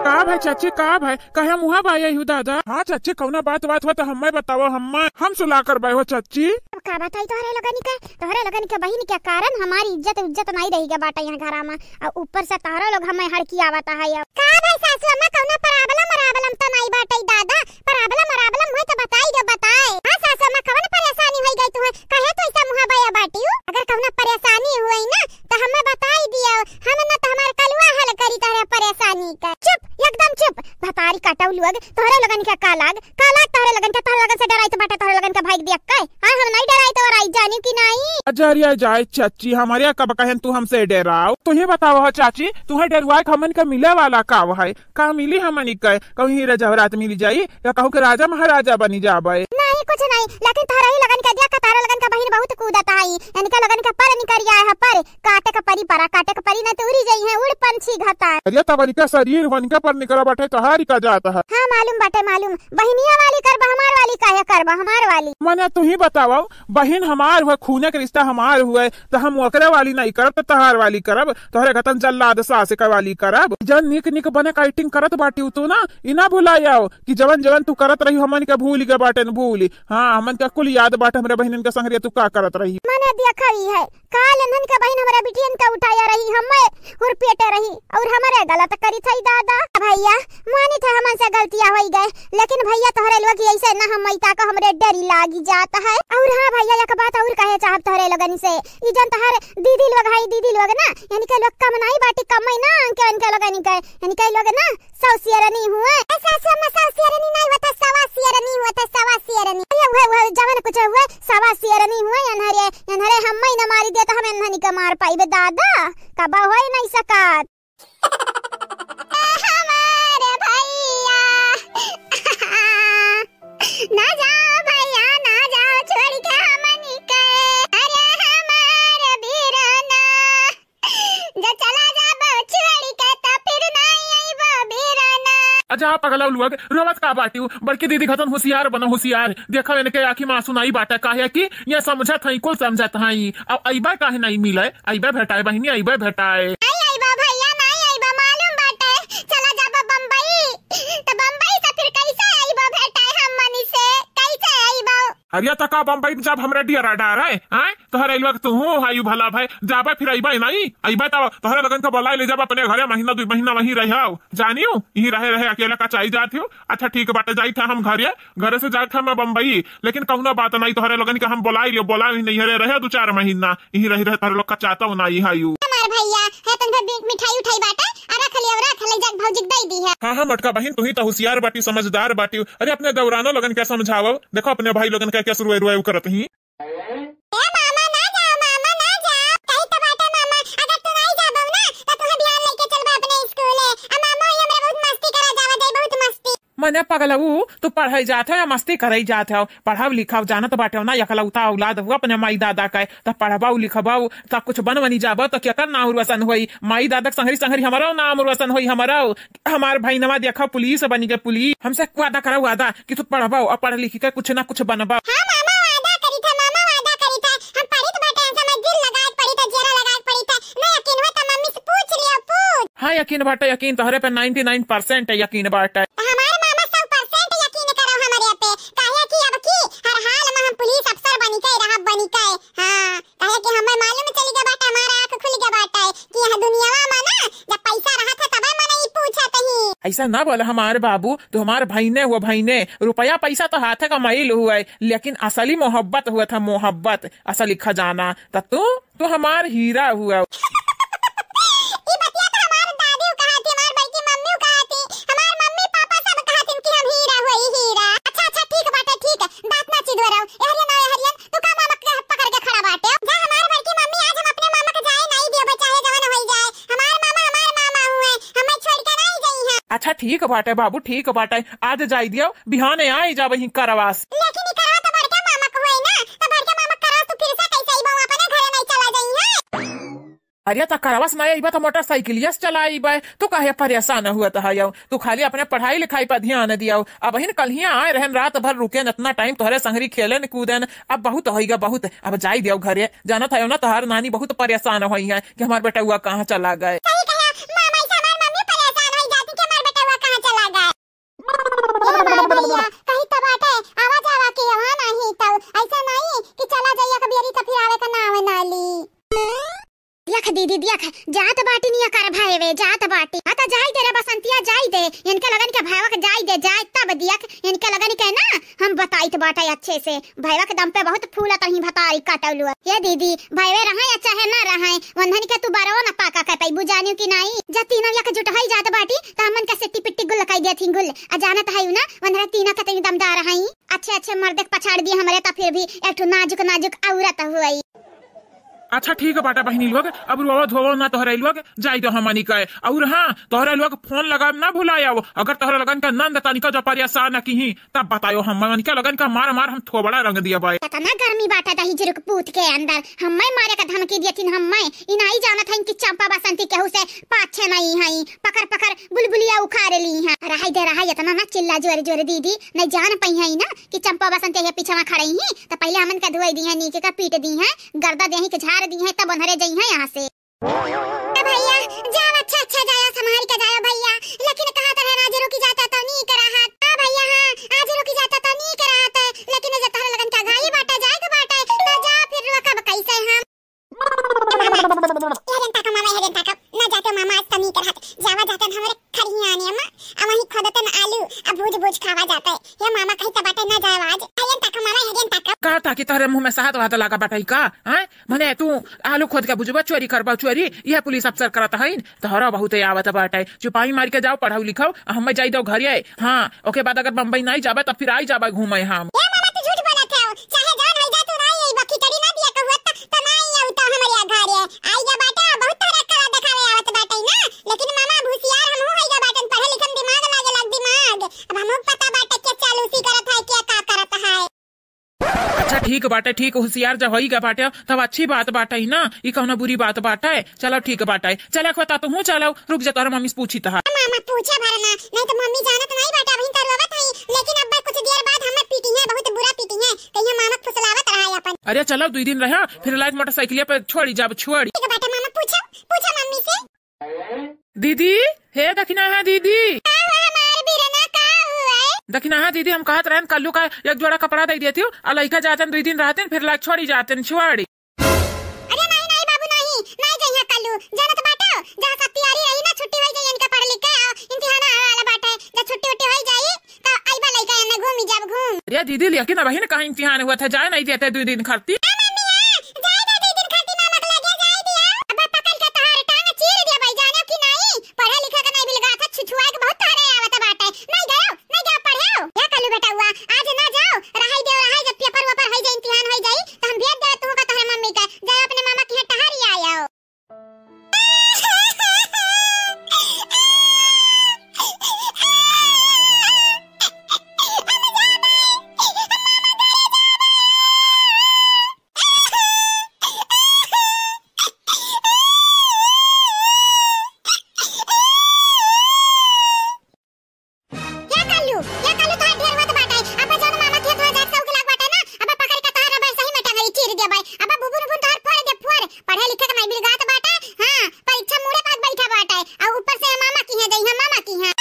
का भाई चाची, का भाई, कहे मुहा बाई हु दादा? हाँ चाची, कौना बात, बात हुआ तो हम्मे बताओ, हम्मे, हम सुला कर बाई हो चाची। अब का बताई तोहरे लोगन के, तोहरे लोगन के बहिन के कारण हमारी इज्जत, इज्जत नहीं रही गया बाटे यहाँ घरा में। और ऊपर से तोहरा लोग हमें हड़की आवत है। अब का भाई सासू अम्मा, कौनो problem, problem तो नहीं बाटे दादा? Problem, problem हुए तो बताई दो, बताए। हाँ सासू अम्मा, कौन परेशानी हो गई तुम्हें? कहे तो ऐसा मुहा बया बाटी हो? अगर कौनो परेशानी हुई ना तो हमें बताई दियो, हम ना तो हमार कलुआ हल करी तोहरे परेशानी का। चुप, एकदम चुप। भतारी काटऊ लोग, तोहरे लोगन के का लाग, का लाग तोहरे लोगन के, तोहरे लोगन से डराई तो बाटे, तोहरे लोगन के भाई देख के। हाँ, हम नहीं डराई तो राई जानी कि नाहीं? अजरिया जाए चाची, हमरे कब कहेन तू हमसे डेराव? तू ही बतावा हो चाची, तुहैं डेरवाए के हमन के मिले वाला का है? का मिली हमनी के? कहूँ हीरा जवाहरात मिली जाई या कहूँ के राजा महाराजा बनी जाबे? नाहीं, कुछ नाहीं, लेकिन तोहरा ही लोगन के दिया कतारा लोगन के बहिन बहुत कूदत है, इनके लोगन के पर निकरिया है, पर काटे के परी परा, काटे के परी, न तो उड़ी जइहैं, उड़ पंछी घता। अरे तब इनका शरीर वनके पर निकरा बाटे, तोहारी का जात है? हाँ, मालूम बाटे, मालूम। बहिनिया वाली करबा, हमार वाली काहे करबा, हमार वाली? मने तू ही बतावा, बहिन हमार हुए, खूने के रिश्ता हमार हुए, त हम ओकरे वाली नाहीं करब, त तोहार वाली करब, तोहरे घतन जल्लाद सास के वाली करब। जन निक निक बने के acting करत बाटी उ तो ना, इ ना भुलायव कि जवन जवन तू करत रही, हमन के भूल गए बाटेन, भूल। हाँ, हमन के कुल याद बाटे, हमरे बहिनन के संगरिया तू का करत रही। मने देखा ही है, काल इन्हन के बहिन हमरा बिटियन के उठाया रही, हम्मे हुरपेटे रही, और हमरे गलत करी थई दादा। भैया, मानी थे हमन से गलतियाँ होई गए, लेकिन भैया तोहरे लोग की ऐसे ना हम मैता को हमरे डरी लागी जात है। और हाँ भैया, एक बात और कहे चाहब तोहरे लोगन से, ई जन तोहर दीदी लोग है, दीदी लोग ना, इनके लोग कम नाहीं बाटी, कम ही ना, इनके, इनके लोगन के, इनके लोग ना, सौ शेरनी हुए। ए सासु अम्मा, सौ शेरनी नाहीं हुए, त सवा शेरनी हुए, त सवा शेरनी। अरे उहे, उहे, जवन कुछ हुए, सवा शेरनी हुए, एन्हरे, एन्हरे हम्मे न मारी दे, त हम एन्हनी के मार पाइबे दादा, कबो होई नाहीं सकत। हमार भैया, ना जाओ भैया, ना जाओ छोड़ के हमनी के। अरे हमार बीराना, जे चला जाबो छोड़ी के त फिर नाहीं अइबो बीराना। अच्छा, हाँ, पगला उलुआ के रोवत का बाटिउ? बड़की दीदी घतन होशियार बनो, होशियार। देखो इनके आँखी में आँसू नाहीं बाटे, काहे कि ये समझत हई, कुल समझत हई। अब अइबे काहे नाहीं मिले? अइबे भेटाए बहिनी, अइबे भेटाए। नाहीं अइबो भैया, नाहीं अइबो, मालूम बाटे। चला जाबो बम्बई, त बम्बई से फिर कैसे अइबो भेटाए हमनी से? कैसे अइबो? अरे त का बम्बई में जब हमरा डेरा डारे, आय? तोहरे लोग तू हूँ हायु भला भाई, जाबे फिर अइबे नाहीं, अइबे तब तोहरे लोगन के बोलाए ले जाबे अपने घरे, महीना दुइ महीना वहीं रहो, जानियो, यहीं रहे रहे अकेला का चाही जात हो। अच्छा ठीक बाटे, जाइत है हम घरे, घरे से जाइत है मैं बम्बई, लेकिन कौनो बात नाहीं, तोहरे लोगन के हम बोलाई लियो, बोला ही नहीं हरे रहे दो चार महीना, यहीं रही रहे तोहरे लोग का चाहता हूँ नाहीं हायु। हमार भैया है तन भर मिठाई उठाई बाटे, आ रख लियो, रख ले जाके भौजी के दे दी है। हाँ हाँ मोटका बहिन, तू ही तो होशियार बाटी, समझदार बाटी। अरे अपने दौरानो लोगन के समझाओ, देखो अपने भाई लोगन के कैसे रुए रुए करत ही। ए मामा ना जाओ, मामा ना जाओ। कही तो बाटे मामा, अगर तू नहीं जाबो ना, तो तुहे बिहान लेके चलबो अपने स्कूले। आ मामा, ये हमरा बहुत मस्ती करा जावा दे, बहुत मस्ती। मने पगलऊ, तू पढ़ाई जात हो या मस्ती करई जात हो? पढ़ाव लिखाव जानत बाटे ना, एकलौता औलाद हुआ अपने माई दादा का, त पढ़बऊ लिखबऊ, त कुछ बन बनी जाबो, त केकर नाम रोशन होई? माई दादा के संगरी संगरी हमरो नाम रोशन होई, हमरो। हमार भइनवा देखा पुलिस बनी गए, पुलिस। हमसे वादा करा वादा कि तू पढ़बो और पढ़ लिख के कुछ ना कुछ बनबो। हाँ मामा वादा करी था, मामा वादा करी था। हम पढ़ी तो बाटे, हमसे मजदूर लगा के पढ़ी था, जेरा लगा के पढ़ी था। ना यकीन हुआ तो मम्मी से पूछ लियो, पूछ। हाँ यकीन बाटे, यकीन तोहरे पे नाइंटी नाइन परसेंट यकीन बाटे। तो हमारे मामा सौ परसेंट यकीन करो हमरे पे, काहे कि अब की हर हाल में हम पुलिस अफसर बनी के रहब, बनी के। हाँ। काहे कि हमें मालूम चली गया बाटे, हमारा आँख खुल गया बाटे कि यह दुनियावा में ना जब पैसा रहा था तबे मने ई पूछत ही। ऐसा ना बोला हमार बाबू, तू हमार भइने हुआ, भइने। रुपया पैसा तो हाथे कमाइल हुआ है, लेकिन असली मोहब्बत हुआ था, मोहब्बत, असली खजाना। त तू, तू हमार हीरा हुआ। ई बतिया तो हमार दादी कहा थी, हमार बड़की मम्मी कहा थी, हमार मम्मी पापा सब कहा थी कि हम हीरा हुई, हीरा। अच्छा, अच्छा, ठीक बाटे, ठीक है, बात ना चिदवराओ। एहरियन आओ, एहरियन, तू का मामा के पकड़ के खड़ा बाटे? जा हमार बड़की मम्मी, आज हम अपने मामा के जाए नाई देबे, चाहे जवन होई जाए। हमार मामा हमार मामा हुए, हमें छोड़ के नाई जाई हैं। अच्छा ठीक बाटे बाबू, ठीक बाटे, आज जाई दियो, बिहाने आई जाबे ही करवास। लेकिन ई करवा तो बड़का मामा के होई ना, तो बड़का मामा के करवास तू फिर से कैसे अइबो, अपने घरे नाई चला जाई हैं। अरे त करवस ना अइबा त मोटरसाइकिलिया से चला अइबा। तू काहे परेशान हुआ त हयौ? तू खाली अपने पढ़ाई लिखाई पर ध्यान दियौ। अबहिन कल्हिया आए रहन, रात भर रुकेन, इतना टाइम तोहरे संगरी खेलेन कूदेन। अब बहुत होइगा बहुत, अब जाई दियौ घरे। जानत हयौ ना तोहार नानी बहुत परेशान होई है कि हमार बेटउआ कहाँ चला गए। सही कहा मामा, ऐसे हमार मम्मी परेशान होई जाती कि हमार बेटउआ कहाँ चला गए। ए हमार भैया, कही त बाटे, आवा जावा के यहाँ नाही त ऐसा नाही कि चला जाइए कभी अरी त फिर आवे का नाव ना ली। देख दीदी, देख, जात बाटी निया कर भाई वे, जात बाटी। हाँ, त जाई दे रे बसंतिया, जाई दे, इनके लगन के भयवा के जाई दे, जाए तब दिया के इनके लगन के ना हम बताइत बाटे अच्छे से। भयवा के दम पे बहुत फूलत रही भतारी कटौलुआ। ये दीदी, भयवे रहे या चाहे ना रहे, वंधन के तू बरवा ना पाका के पैबू, जानियो कि नाई। जब तीनों एक जुट होई जात बाटी, त हमन के सिट्टी पिट्टी गुल कई देथिन गुल। आ जानत है ना, वंधन तीनों के तनी दमदार हैं। अच्छे अच्छे मर्द के पछाड़ दिए हमरे, त फिर भी एक ठो नाजुक नाजुक औरत हुई। अच्छा ठीक बाटा बहिनी लोग, अब रोवा धोवा ना तोहरे लोग, जाई दो हमनी के। और हाँ, तोहरे लोग फोन लगाब ना भुलायो, अगर तोहरे लगन का नंद तनिका जो परेशान किही, तब बतायो, हमनी के लगन का मार मार हम थोबड़ा रंग दिया बाय। इतना गर्मी बाटा दही जुरुक पूत के अंदर, हम्मे मारे का धमकी दियथिन, हम्मे ई नाई जानत हईन कि चंपा बसंती केहू से पाछे नाई हई, पकड़ पकड़ बुलबुलिया उखाड़ ली हैं। रहाई दे रहाई, इतना ना चिल्ला जोरे जोरे दीदी, नहीं जान पई है ना कि चंपा बसंती के पीछे में खड़े ही, तो पहले हमन का धुआई दी है, नीचे का पीट दी है, गर्दा देही के झाड़ दी है, तब ओन्हरे जई है यहाँ से। ए भैया, जाओ, अच्छा, अच्छा, जाओ, संभाल के जाओ भैया। लेकिन कहा तो है, आज रुकी जाता तो नीक रहत। हाँ भैया, हाँ, आज रुकी जाता तो नीक रहत है, लेकिन जे तोहरे लगन का गाई बाटे, जाए के बाटे, तो जा फिर रुकब कैसे हम? ए मामा, ए जनता का मामा, ए जनता का, ना जाते मामा, आज तो नीक रहत। जावा जाते हमरे खरियाने में, आ वहीं खोदते न आलू, आ भूज भूज खावा जाते। हे मामा, कहीं तो बाटे ना जाए आज। ए जनता का मामा, ए जनता का। का ताकि तोहरे मुँह में साहत वाहत लागा बाटे का? हैं? मने तू आलू खोद के बुझबा, चोरी करबा, चोरी? यह पुलिस अफसर करत हईन, तोहरा बहुते आवत बाटे। चुपाई मार के जाओ, पढ़ाऊ लिखाओ, आ हम्मे जाई दो घरे। हाँ, ओके बाद अगर बम्बई नाई जाबा, तब फिर आई जाबा घूमे हम। ए मामा, तू झूठ बोलत है, चाहे जौन होई जा, तू नाई अइबा, खिचड़ी ना दिया कहू, त, त नाई आऊ तो हमरे घरे। आई जा बाटे, बहुत तरह का देखावे आवत बाटे ना, लेकिन मामा, अब होशियार हमहू होई गा बाटन, पढ़े लिखे में दिमाग लागे लाग दिमाग। अब हमहू पता बाटे के चालूसी करत है, के का करत है। अच्छा ठीक बाटे, ठीक होशियार जब होई गा बाटे, तब अच्छी बात बाटे ना, ई कौनो बुरी बात बाटे। चलो ठीक बाटे, चला खोता तू हूँ चलो, रुक जा, तोहरा मम्मी से पूछी तहा। मामा पूछे भर ना, नहीं तो मम्मी जानत नहीं बाटे, अभी तो रोवत है, लेकिन अब कुछ देर बाद हमें पीटी है, बहुत बुरा पीटी है, कहिया मामा फुसलावत रहा है अपन। अरे चलो दुई दिन रहा, फिर लाइट मोटरसाइकिलिया पे छोड़ी जाब, छोड़ी। ठीक बाटे मामा, पूछो, पूछो मम्मी से। दीदी, हे दखिनहा दीदी। का हुआ हमार बिरना, का हुआ है? दखिनहा दीदी, हम कहत रहन कल्लू का एक जोड़ा कपड़ा दे देती हूँ, और लइका जातन दुई दिन रहतन, फिर लाइट छोड़ी जातन, छोड़ी। अरे नहीं, नहीं बाबू, नहीं, नहीं जइहा कल्लू, जानत बाटो, जहाँ सब तैयारी रही ना, छुट्टी होई जाई इनका पढ़ लिख के, आ, इम्तिहान आवे वाला बाटे, जब छुट्टी उट्टी होई जाई, तो आइबा लइका एने घूमी जाब घूम। अरे दीदी, लेकिन अबहिन कहाँ इम्तिहान हुआ था, जाए नहीं देते दुई दिन खातिर। ए मम्मी, ए, जाए दे दुई दिन खातिर, मामा के लगे जाए दिया। अब पकड़ के तोहार टांग चीर दिया भाई, जाने कि नहीं, पढ़े लिखे के नहीं बिलगा था, छुछुआए के बहुत तोहरे आवत बाटे, नहीं गयो। नहीं जा पढ़ेउ? या कल्लू बेटउआ, आज ना जाओ, रहाई देव, रहाई, जब पेपर वेपर होई जाई, इम्तिहान होई जाई, तो हम भेज देवे तुहू का तोहरे मम्मी का, जाओ अपने मामा के यहाँ टहरी आयो। या कल्लू, या कल्लू, तोहार ढेर होत बाटे। अब जौन मामा के थोड़ा जात सौक लाग बाटे ना, अब पकड़ के तोहार रबड़ सही में टंगरी चीर देबै। अब बुबुन बुन तोहार फोड़ दे फोड़। पढ़े लिखे के नहीं बिलगात बाटे। हाँ, परीक्षा मुड़े भाग बैठा बाटे। आ ऊपर से मामा की है, जइहा मामा की है।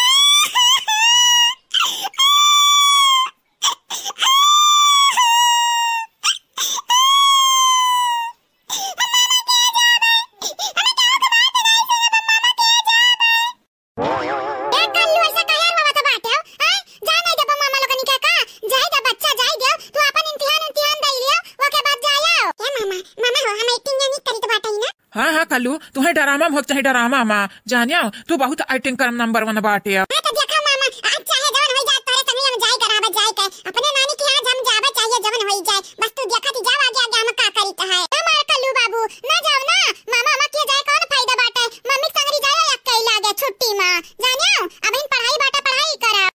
ए कल्लू, ऐसा काहे रोवत बाटे हो? हैं? जा नहीं देबो मामा लोगन के का? जाए दे बच्चा, जाए दे। तू अपन इम्तिहान, इम्तिहान दे लियो, ओके बाद जायो। ए मामा, मामा हो, हम acting नहीं करी तो बाटे ही ना। हाँ, हाँ, कल्लू, तुहे drama में हो चाहे drama में, जानियो, तू बहुत acting करम number one बाटे। हाँ, तो देखा मामा, आज चाहे जवन होई जाए, तोरे संगे हम जाए कराबे, जाए के। अपने नानी के यहाँ हम जाबे चाहिए, जवन होई जाए। बस तू देखत ही जाओ आगे आगे हम का करी त है। हमार कल्लू बाबू, ना जाओ ना। मामा, मामा के जाए कौन फायदा बाटे? मम्मी के संगरी जाए या कई लागे छुट्टी में। जानियो, अबहिन पढ़ाई बाटे, पढ़ाई करा।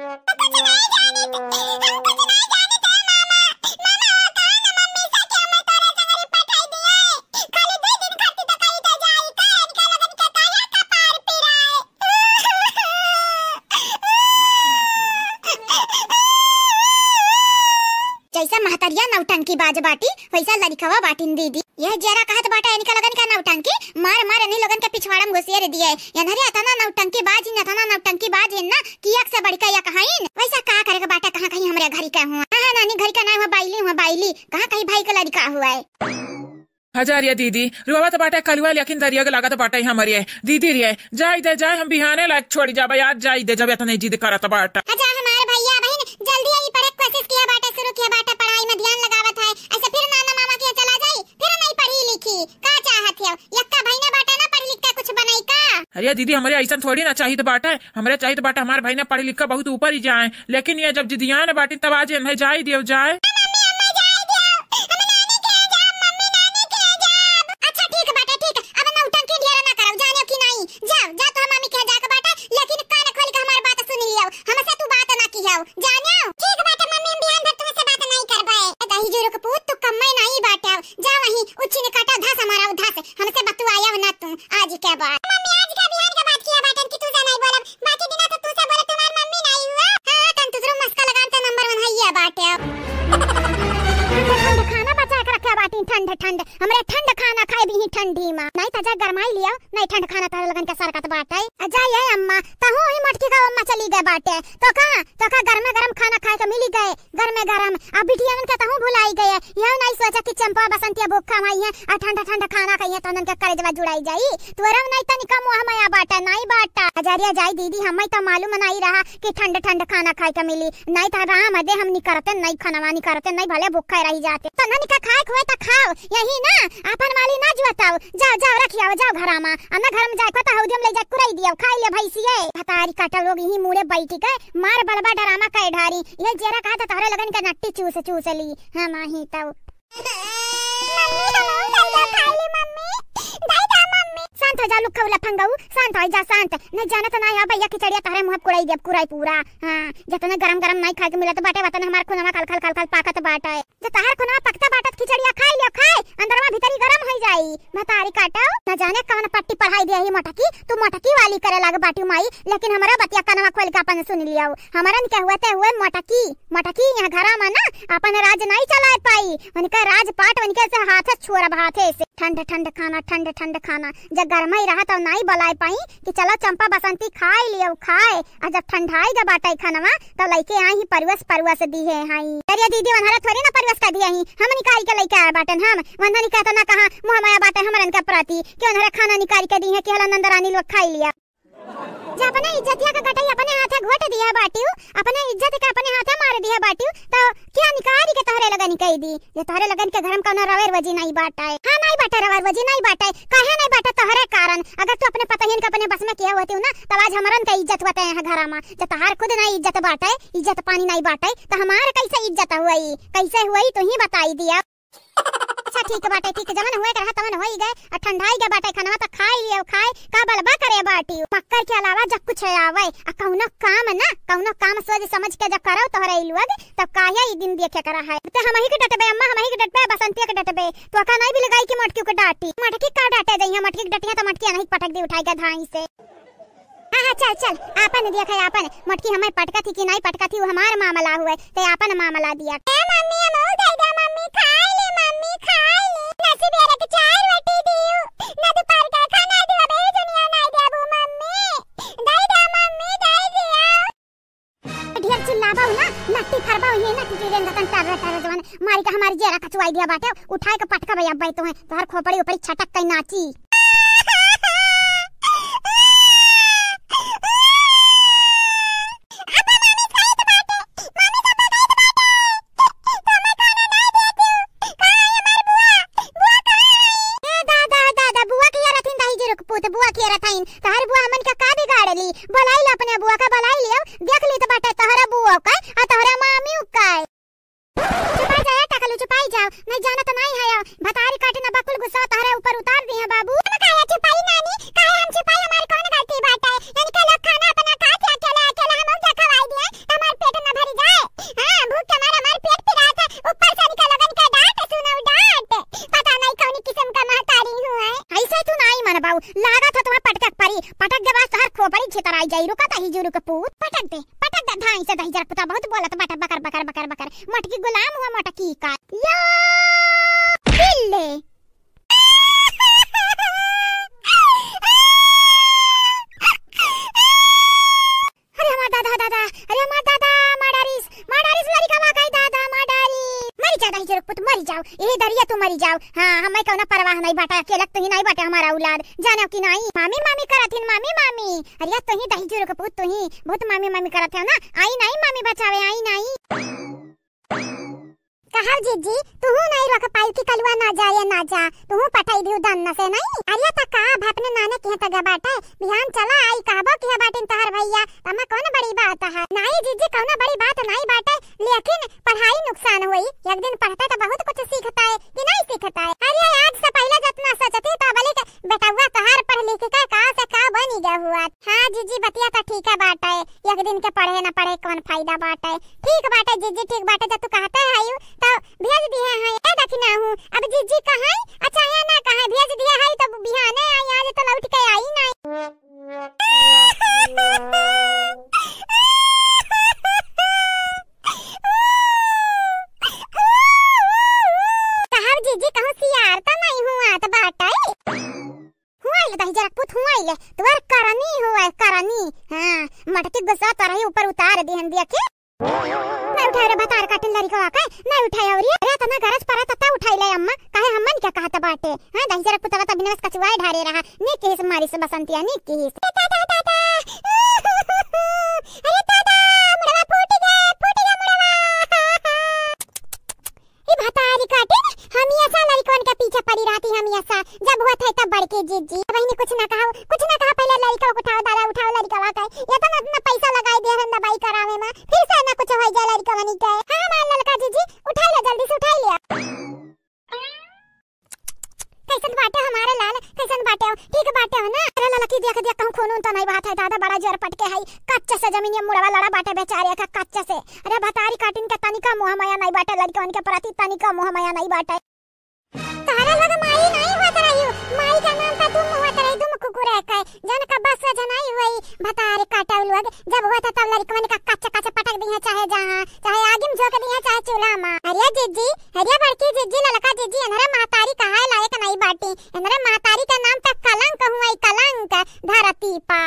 हम कुछ नहीं जानित, हम कुछ नहीं जानित है मामा। मामा, वो कहा ना मम्मी से कि हमें तोरे संगरी पठाई दिए। खाली दो दिन खातिर तो कही तो जाई, का इनके लगन के काया कपार पिराए। जैसा महतरिया नौटंकी बाज बाटी, वैसा लड़िकवा बाटिन दीदी। यह जरा कहत बाटा इनका लगन का नौटंकी, मार मार इन्हीं लोगन के पिछवाड़ा में घुसेर दिए। इन्हरे अतना नौटंकी बाज इन, अतना नौटंकी बाज इन ना कि एक से बढ़िका एक हईन। वैसा का करे के बाटा, कहाँ कहीं हमरे घरी का हुआ। हाँ, हाँ, नानी घरी का ना हुआ, बाइली हुआ, बाइली। कहाँ कहीं भाई का लड़िका हुआ है। हजार ये दीदी, रोवत बाटे कलुआ, लेकिन दरिया के लागत बाटे हमरे। दीदी रे, जाई दे, जाए, हम बिहाने लायक छोड़ी जाबे, आज जाई दे, जब इतने जिद करत बाटे। अच्छा, हमारे भैया बहिन, जल्दी आई पढ़े के कोशिश किया बाटे, शुरू किया बाटे, पढ़ाई में ध्यान लगावत है। ऐसे फिर नाना मामा के यहाँ चला जाई, फिर नहीं पढ़ी लिखी। का चाहत है? यक्का बहिना बाटे ना, पढ़ लिख के कुछ बनाई का? अरे दीदी, हमरे ऐसन थोड़ी ना चाहित बाटे। हमरे चाहित बाटे हमार बहिना पढ़ लिख के बहुत ऊपर ही जाए, लेकिन ये जब जिदियान बाटी तब आज इन्हें जाई दियो जाए। मम्मी, अम्मा जाई दियो, हम नानी के यहाँ जाब, मम्मी नानी के यहाँ जाब। अच्छा ठीक बाटे, ठीक, अब नौटंकी ढेर ना करब, जानियो कि नहीं? जाओ, जा तो मम्मी के यहाँ जाके बाटे, लेकिन कान खोल के हमार बात सुन लियो, हमसे तू बात ना कियो, जानियो? ठीक बाटे मम्मी, हम बिहान भर तुमसे बात नहीं करबे। दही जुरुक पूत, तू कम्मे नहीं बाटे, जा वहीं उच्छिन काटा धस हमारा उधस, हमसे बतुआया ना तू आज के बाद। मम्मी, आज के बिहान के बात किया बाटन कि तू से नहीं बोलब, बाकी दिना तो तू से बोले तुम्हार मम्मी नहीं हुआ। हाँ, तन तुझरो मस्का लगान तो नंबर वन है ये बाटे। ठंड ठंड खाना बचा के रखे बाटी, ठंड ठंड। हमरे ठंड खाना खाए भी ही ठंडी माँ। नहीं तो जा गरमाई लिया, नहीं ठंड खाना तारे लगन के सरकत बाटे। आ जा ये अम्मा, तहु ही मटकी का अम्मा चली गए बाटे। तो का, तो का गरमे गरम खाना खाए के मिली गए? गरमे गरम। अब बिटियन के तहु भुलाई गए। यह नहीं सोचा कि चंपा बसंतिया भूखा माई है, आ ठंडा ठंडा खाना खाइए तो उनके करेजवा जुड़ाई जाई। तोरम नहीं तनिका मुँह में आ बाटा, नहीं बाटा। अजरिया जाई दीदी, हमें तो मालूम नहीं रहा कि ठंड ठंड खाना खाए के मिली। नहीं तो राम दे हम निकरते, नहीं खनवा निकरते, नहीं भले भूखा रही जाते। तो ना निका खाए खुए तो खाओ, यही ना, अपन वाली ना जुआताओ। जाओ, जाओ, रख आओ, जाओ घरा में। आ ना घर में जाए को तो हौदी में ले जाए कुराई दियो, खाई ले भैंसिए। भतारी काटा लोग यही मुड़े बैठी गए, मार बलबा डरामा कह ढारी। ये जेरा कहा था तोहरे लगन के नट्टी चूस चूस ली। हम आही तब। मम्मी, हम और दे दो खाई ली मम्मी। दे दो मम्मी। शांत हो जा लुक्खा उला फंगाऊ, शांत हो जा शांत। नहीं जानत ना है भैया खिचड़िया तोहरे मुँह कुड़ाई देब कुराई पूरा। हाँ, जतने गरम गरम नहीं खाए के मिलत बाटे, वतने हमार खुनवा खल खल खल खल पाकत बाटे। जो तहार खुनवा पकता बाटत खिचड़िया खाई लियो, खाए, अंदरवा भीतरी गरम होई जाई। भतारी काटो, न जाने कौन पट्टी पढ़ाई दिया ही मोटकी, तू मोटकी वाली करे लाग बाटी माई, लेकिन हमरा बतिया कनवा खोल के अपन सुन लियो। हमरन के हुए ते हुए मोटकी, मोटकी यहाँ घरा में ना अपन राज नहीं चलाए पाई, उनका राजपाट उनके से हाथे छोड़ब हाथे से। ठंड ठंड खाना, ठंड ठंड खाना, जब गरमाई रहा तो नहीं बलाए पाई कि चलो चंपा बसंती खाए लियो खाए, आ जब ठंडाई गा बाटे खनवा, तो लइके आई ही परवस, परवस दिहे हई। अरे दीदी, वनहरा थोड़ी ना परवस कर दिहे ही, हम निकाल के लइके आए बाटन हम। वनहरा कहता ना कहा मुँह माया बाटे हमरन के प्रति, कि वनहरा खाना निकाल के दिहे कि हला नंदरानी लोग खाई लिया। जब अपने इज्जतिया का गटई अपने हाथे घोट दिया बाटियो, अपने इज्जत के अपने हाथे मार दिया बाटियो, तो क्या निकारी के तोहरे लगन कह दी? ये तोहरे लगन के घर में कौनो रवे रोजी नहीं बाटे। हाँ, नहीं बाटे रवे रोजी, नहीं बाटे। काहे नहीं बाटे? तोहरे कारण। अगर तू अपने पतहियन के अपने बस में किया होती हूँ ना, तब आज हमरन के इज्जत होते हैं घरा में। जब तोहार खुद नहीं इज्जत बाटे, इज्जत पानी नहीं बाटे, तो हमार कैसे इज्जत हुई? कैसे हुई, तू ही बताई दिया। अच्छा, ठीक बाटे, ठीक, जवन हुए के रहा, तवन होई गए। आ ठंडाई के बाटे खनवा, तो खाई लियो, खाए, का बलबा करे बाटी। मक्कर के अलावा जब कुछ आवे, आ कौनो काम ना, कौनो काम सोच समझ के जब करो तोहरे ई लोग, तब काहे ई दिन देखे के रहा है? तो हम ही के डटबे अम्मा, हम ही के डटबे, बसंतिया के डटबे। तो का नहीं भी लगाई कि मटकी के डाटी? मटकी का डाटे जाई है? मटकी के डटिया तो मटकी नहीं पटक दी उठाई के धाई से। हाँ, हाँ, चल, चल, आपन देखे, आपन। मटकी हमें पटका थी कि नहीं पटका थी, वो हमार मामला हुए, ते आपन मामला दिया। ए मम्मी, हम दे दे मम्मी, खाई ले मम्मी, खाई ले। नसीब एक चार रोटी दियो, ना दोपहर का खाना दियो, अबे दुनिया नहीं देबू मम्मी। दे दे मम्मी, दे दियो। ढेर चिल्लाबो ना, लट्टी फरबो, ये ना टिटी रेंगतन टर्र टर्र जवन मारी के हमारी जेरा कचुआई दिया बाटे, उठाए के पटका भैया बैठो हैं, तोहर खोपड़ी उपड़ी छटक के नाची। ए दादा, दादा, बुआ के यार अथिन दाई जी रुक पूत, बुआ के यार अथिन। तोहर बुआ हमन का का बिगाड़ ली? बोलाई लो अपने बुआ का, बोलाई लियो। देख ली तो बाटे तोहरा बुआ का, आ तोहरा मामी का। चुपाई जाओ, टकलू, चुपाई जाओ। नहीं जाना तो नहीं है, भतारी काटे ना बकुल गुस्सा तोहरे ऊपर उतार दी है बाबू। हम काहे चुपाई नानी, काहे हम चुपाई, हमारी कौन गलती बाटे? इनके लोग खाना अपना खा के अकेले, अकेले हम उनके खवाई दिए, तो हमार पेट ना भरी जाए। हाँ, भूख के मारे हमार पेट पिरात है, ऊपर से इनके लोगन के डांट, सुनो डांट। पता नहीं कौन किस्म का महतारी हूँ है। ऐसे तू नहीं मन बाऊ, लागत हो तुम्हें पटकक परी, पटक दे बस तोहर खोपड़ी छितराई जाई। रुका दही जुरु के पूत, पटक दे, पटक दे धाई से दही जर पुता, बहुत बोलत बाटे बकर बकर बकर बकर। मटकी गुलाम हुआ मटकी का। या बिल्ले। अरे हमार दादा, दादा, अरे हमार दादा, मार डारिस, मार डारिस लड़िका वा काई दादा, मार डारिस। मरी जा दही जर पुत, मरी जाओ, ए दरिया तू मरी जाओ। हाँ, हमें कौनो परवाह नाई बाटे, अकेलक तुही नाई बाटे हमार औलाद, जानेउ कि नाई? मामी मामी करत हिन, मामी मामी। अरे तुही दहिजर के पूत, तुही बहुत मामी मामी करत हौ ना। आई नाई मामी बचावे, आई नाई। कहाव जीजी, तुहू नाई रोक पाई कि कलुआ ना जाए ना जा, तुहू पठाई दिहु दन्न से नाई। अरे त का अब अपने नाने किहाँ त गा बाटे, बिहान चला आई कहबो किहाँ बाटिन तोहर भइया, तमा कौन बड़ी बात है? नाई जीजी, कौनो बड़ी बात नाई बाटे, लेकिन पढ़ाई नुकसान होई, एक दिन पढ़ता त बहुत कुछ सीखता है कि नाई सीखता है। अरे आज से पहिले जतना सोचती तो बलिक बेटउआ तोहार पढ़ लिख के का से का बनी गया हुआ। हाँ जीजी, बतिया त ठीक है बाटे, एक दिन के पढ़े ना पढ़े कौन फायदा बाटे। ठीक बाटे जीजी, ठीक बाटे, जब तू कहते है तो भेज दिहे हैं। ए दखिनहू, अब जीजी कहै आ चाहे ना कहै, भेज दिहे हैं तो बिहाने आई, आज तो लौट के आई नाई। कहाव जीजी, कहूँ सियार त नाई हुआत बाटे। हुआइले दहिजर के पूत, हुआइले। तोर करनी हुआ, करनी। हाँ, मटकी गुस्सा तोरही ऊपर उतार दिहन दिया के। नाई उठाए रे भतार काटिन लरिकवा के, नाई उठाए अउरी। अरे तना गरज परा तता उठाइले अम्मा, काहे हम्मन क्या कहत बाटे? हाँ, दहिजर के पूतवा त बिना बस कचुआए ढारे रहा। नीक किहिस मारिस बसंतिया, नीक किहिस। अरे दादा, मुड़वा फूट गया, फूट गया मुड़वा। ई भतारी काटिन, हमेसा लरिकवन के पीछे पड़ी रहती, हमेसा। जब हुआ थे तब बड़की जीजी। बहिनी कुछ ना कहा, कुछ ना कहा, पहिले लरिकवा के उठाओ, दादा उठाओ लरिकवा के। इतना, इतना पैसा लगाई दे रहन दवाई करावे में, फिर से ना कुछ हो जाए लरिकवनी के। हाँ, हमार ललका जीजी, उठाई लो, जल्दी से उठाई लिया। कैसन बाटे हमारे लाल, कैसन बाटे हो? ठीक बाटे हो ना? अरे ललकी देख, देख, कहूँ खून उन तो नहीं बहात है दादा, बड़ा जोर पटके है। कच्चे से जमीनिया मुड़वा लड़ा बाटे बेचारे का, कच्चे से। अरे भतारी काटिन के तनिका मोह माया नहीं बाटे, लड़कवन के प्रति तनिका मोह माया नहीं बाटे। तोहरे लोग माई नहीं होत रही, माई का नाम का दुम होत रही, दुम कुकुर है के। जन का बस से जनाई हुई, भतारी काटउ लोग। जब होत तब लड़कवन का कच्चे कच्चे पटक दिहे, चाहे जहाँ, चाहे आगी में झोंक दिहे, चाहे चूल्हा में। अरे जीजी, अरे बड़की जीजी, ललका जीजी, एनरे महतारी कहाए लायक नहीं बाटी। एनरे महतारी के नाम त कलंक हुआ, कलंक धरती पा।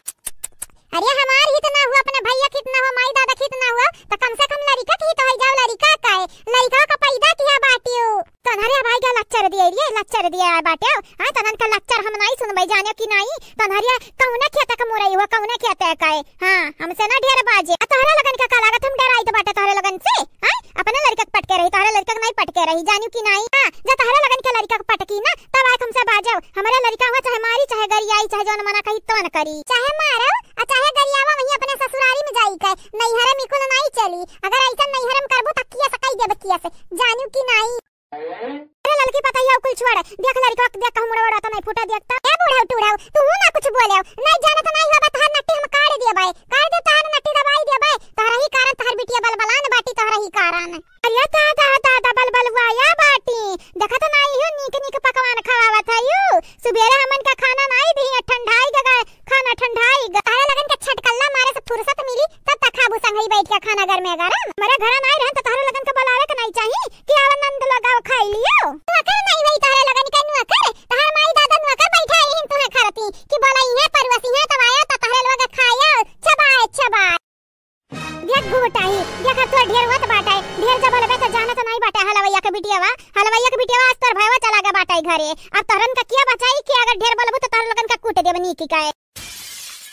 अरे हमार हित ना हुआ, अपने भैया के हित ना हुआ, माई दादा के हित ना हुआ, त कम से कम लड़िका के हित होइ जाओ, लड़िका का है, लड़िका का पैदा किया बाटियो। तोहरे भाई के लच्चर दिए रे, लच्चर दिए बाटे। हाँ, तोहन का लच्चर हम नाई सुनबै, जाने कि नाई। तोहरे कौने खेत का मुरई हुआ, कौने खेत का है? हाँ, हमसे ना ढेर बाजे। आ तोहरे लगन का का लागत, हम डराइत बाटे तोहरे लगन से? हाँ, अपने लड़का के पटके रही, तोहरे लड़का के नाई पटके रही, जानियो कि नाई? हाँ, जब तोहरे लगन के लड़का के पटकी ना, तब आके हमसे बाजो। हमरे लड़का हुआ चाहे मारी, चाहे गरियाई, चाहे जौन मना कही तौन करी, चाहे मारो आ चाहे गरियावा, वहीं अपने ससुरारी में जाई के। नैहरे में कुल नाई चली। अगर ऐसा नैहरे में करबू त किया से कही देब, किया से, जानियो कि नाई? अरे ललकी पतैया कुल छोड़, देख लड़का देख कहूँ मुड़वा उड़वा त नहीं फूटा देख त। ए बूढ़ऊ टूढ़ऊ, तू ना कुछ बोले, नहीं जानत नहीं होबा, तोहार नट्टी हम काट देबै, काट दे तोहार नट्टी दबाई देबै, तोहरा ही कारण तोहर बिटिया बलबलान बाटी, तोहरा ही कारण। अरे दादा दादा बलबलुआ या बाटी, देखत नहीं हो नीक नीक पकवान खवावत है यू, सुबेरे हमन का खाना नहीं दी, ठंडाई गए, खाना ठंडाई ग-, तहरे लगन के छटकल्ला मारे से फुर्सत मिली, तब तक खाबू संगही बैठ के खाना गरमे गरम। हमरे घरे नाई रहन त तहरे लगन के बोलावे के नाई चाही कि आवा नंद लोग आवा खाई लियो। नौकर नाई होई तहरे लगन के नौकर, तहर माई दादा नौकर बैठा ही तुहे खरती कि बोला इहे परुसी है तब आया त तहरे लोग खाया, चबाए चबाए। देख घुघुटाही, देख अब तोर ढेर होत बाटे, ढेर जब बोलबे त जानत नाई बाटे हलवैया के बिटियावा, हलवैया के बिटियावा आज तोर भयवा चला गे बाटे घरे। अब तोहरन का किया बचाई कि अगर ढेर बोलबू त तोहर लोगन का कूट देब नीकी के।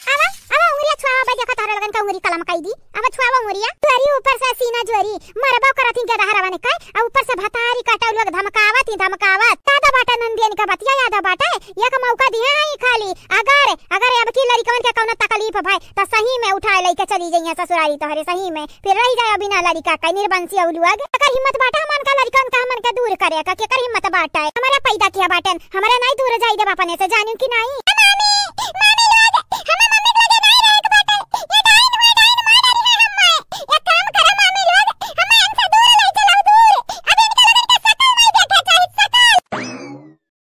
आवा, आवा उंगरिया छुआवा बे, देखा तोहर लोगन का उंगरी कलम कई दी। आवा छुआवा उंगरिया, तोरी ऊपर से सीना जोरी, मरबो करत ही के रहरवन के, आ ऊपर से भतारी काटा लोग धमकावत ही धमकावत। दादा बाटे नंदियन का बतिया याद बाटे, एक मौका दिहे हैं खाली, अगर, अगर अब की लड़िकवन के कौनो तकलीफ भय, त सही में उठाए लइके चली जइहें ससुरारी तोहरे, सही में। फिर रही जाए बिना लड़िका का निर्बंसी अउलुअग। अगर हिम्मत बाटे हमन का लड़िकवन का हमन का दूर करे का, केकर हिम्मत बाटे? हमरे पैदा किया बाटन, हमरे नाई दूर जाई देब अपने से, जानियो कि नाई? ए मामी, मामी लोग, हमें मम्मी के लगे नाई रहे के बाटे। ये डाइन हुए, डाइन मार डाली है हमें। एक काम करो मामी लोग, हमें इनसे दूर ले चलो, दूर। अब इनके लोगन का शकल नाई देखे चाही, शकल।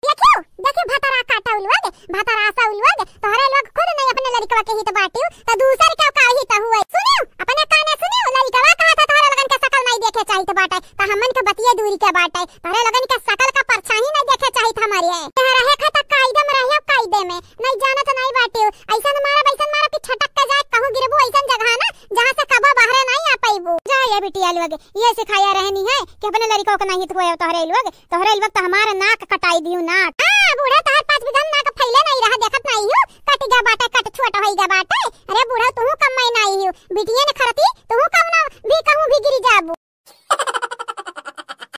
देखियो, देखियो भतरा काटा उलुआ दे, भतरा सा उलुआ दे, तोहरे लोग खुद नहीं अपने लड़िकवा के हित बाटियो, तो दूसर के का हित हुए? सुनियो, अपने काने सुनियो, लड़िकवा कहा था तोहरे लोगन के शकल नहीं देखे चाहित बाटे, तो हमन के बतिये दूरी के बाटे, तोहरे लोगन के शकल का परछाई नहीं देखे चाहित हमारे। है। यहाँ रहे खा त कायदे में रहियो, कायदे में। नहीं जानत नहीं बाटियो। ऐसन मारब, ऐसन मारब कि छटक के जाए, कहूँ गिरबू ऐसन जगह ना, जहाँ से कबो बाहरे नहीं आ पइबू। जा ये बिटिया लोग, ये सिखाया रहनी है कि अपने लड़िकों के नहीं धोए तोहरे लोग, तोहरे लोग तो हमार नाक कटाई दियो, नाक। हाँ, बूढ़ा तोहर पाँच बीघा में नाक फैले नहीं रहा, देखत नहीं हो, कट गया बाटे, कट छोट होई गया बाटे। अरे बूढ़ा, तू कम में नहीं हो, बिटिया ने खरती, तू कम ना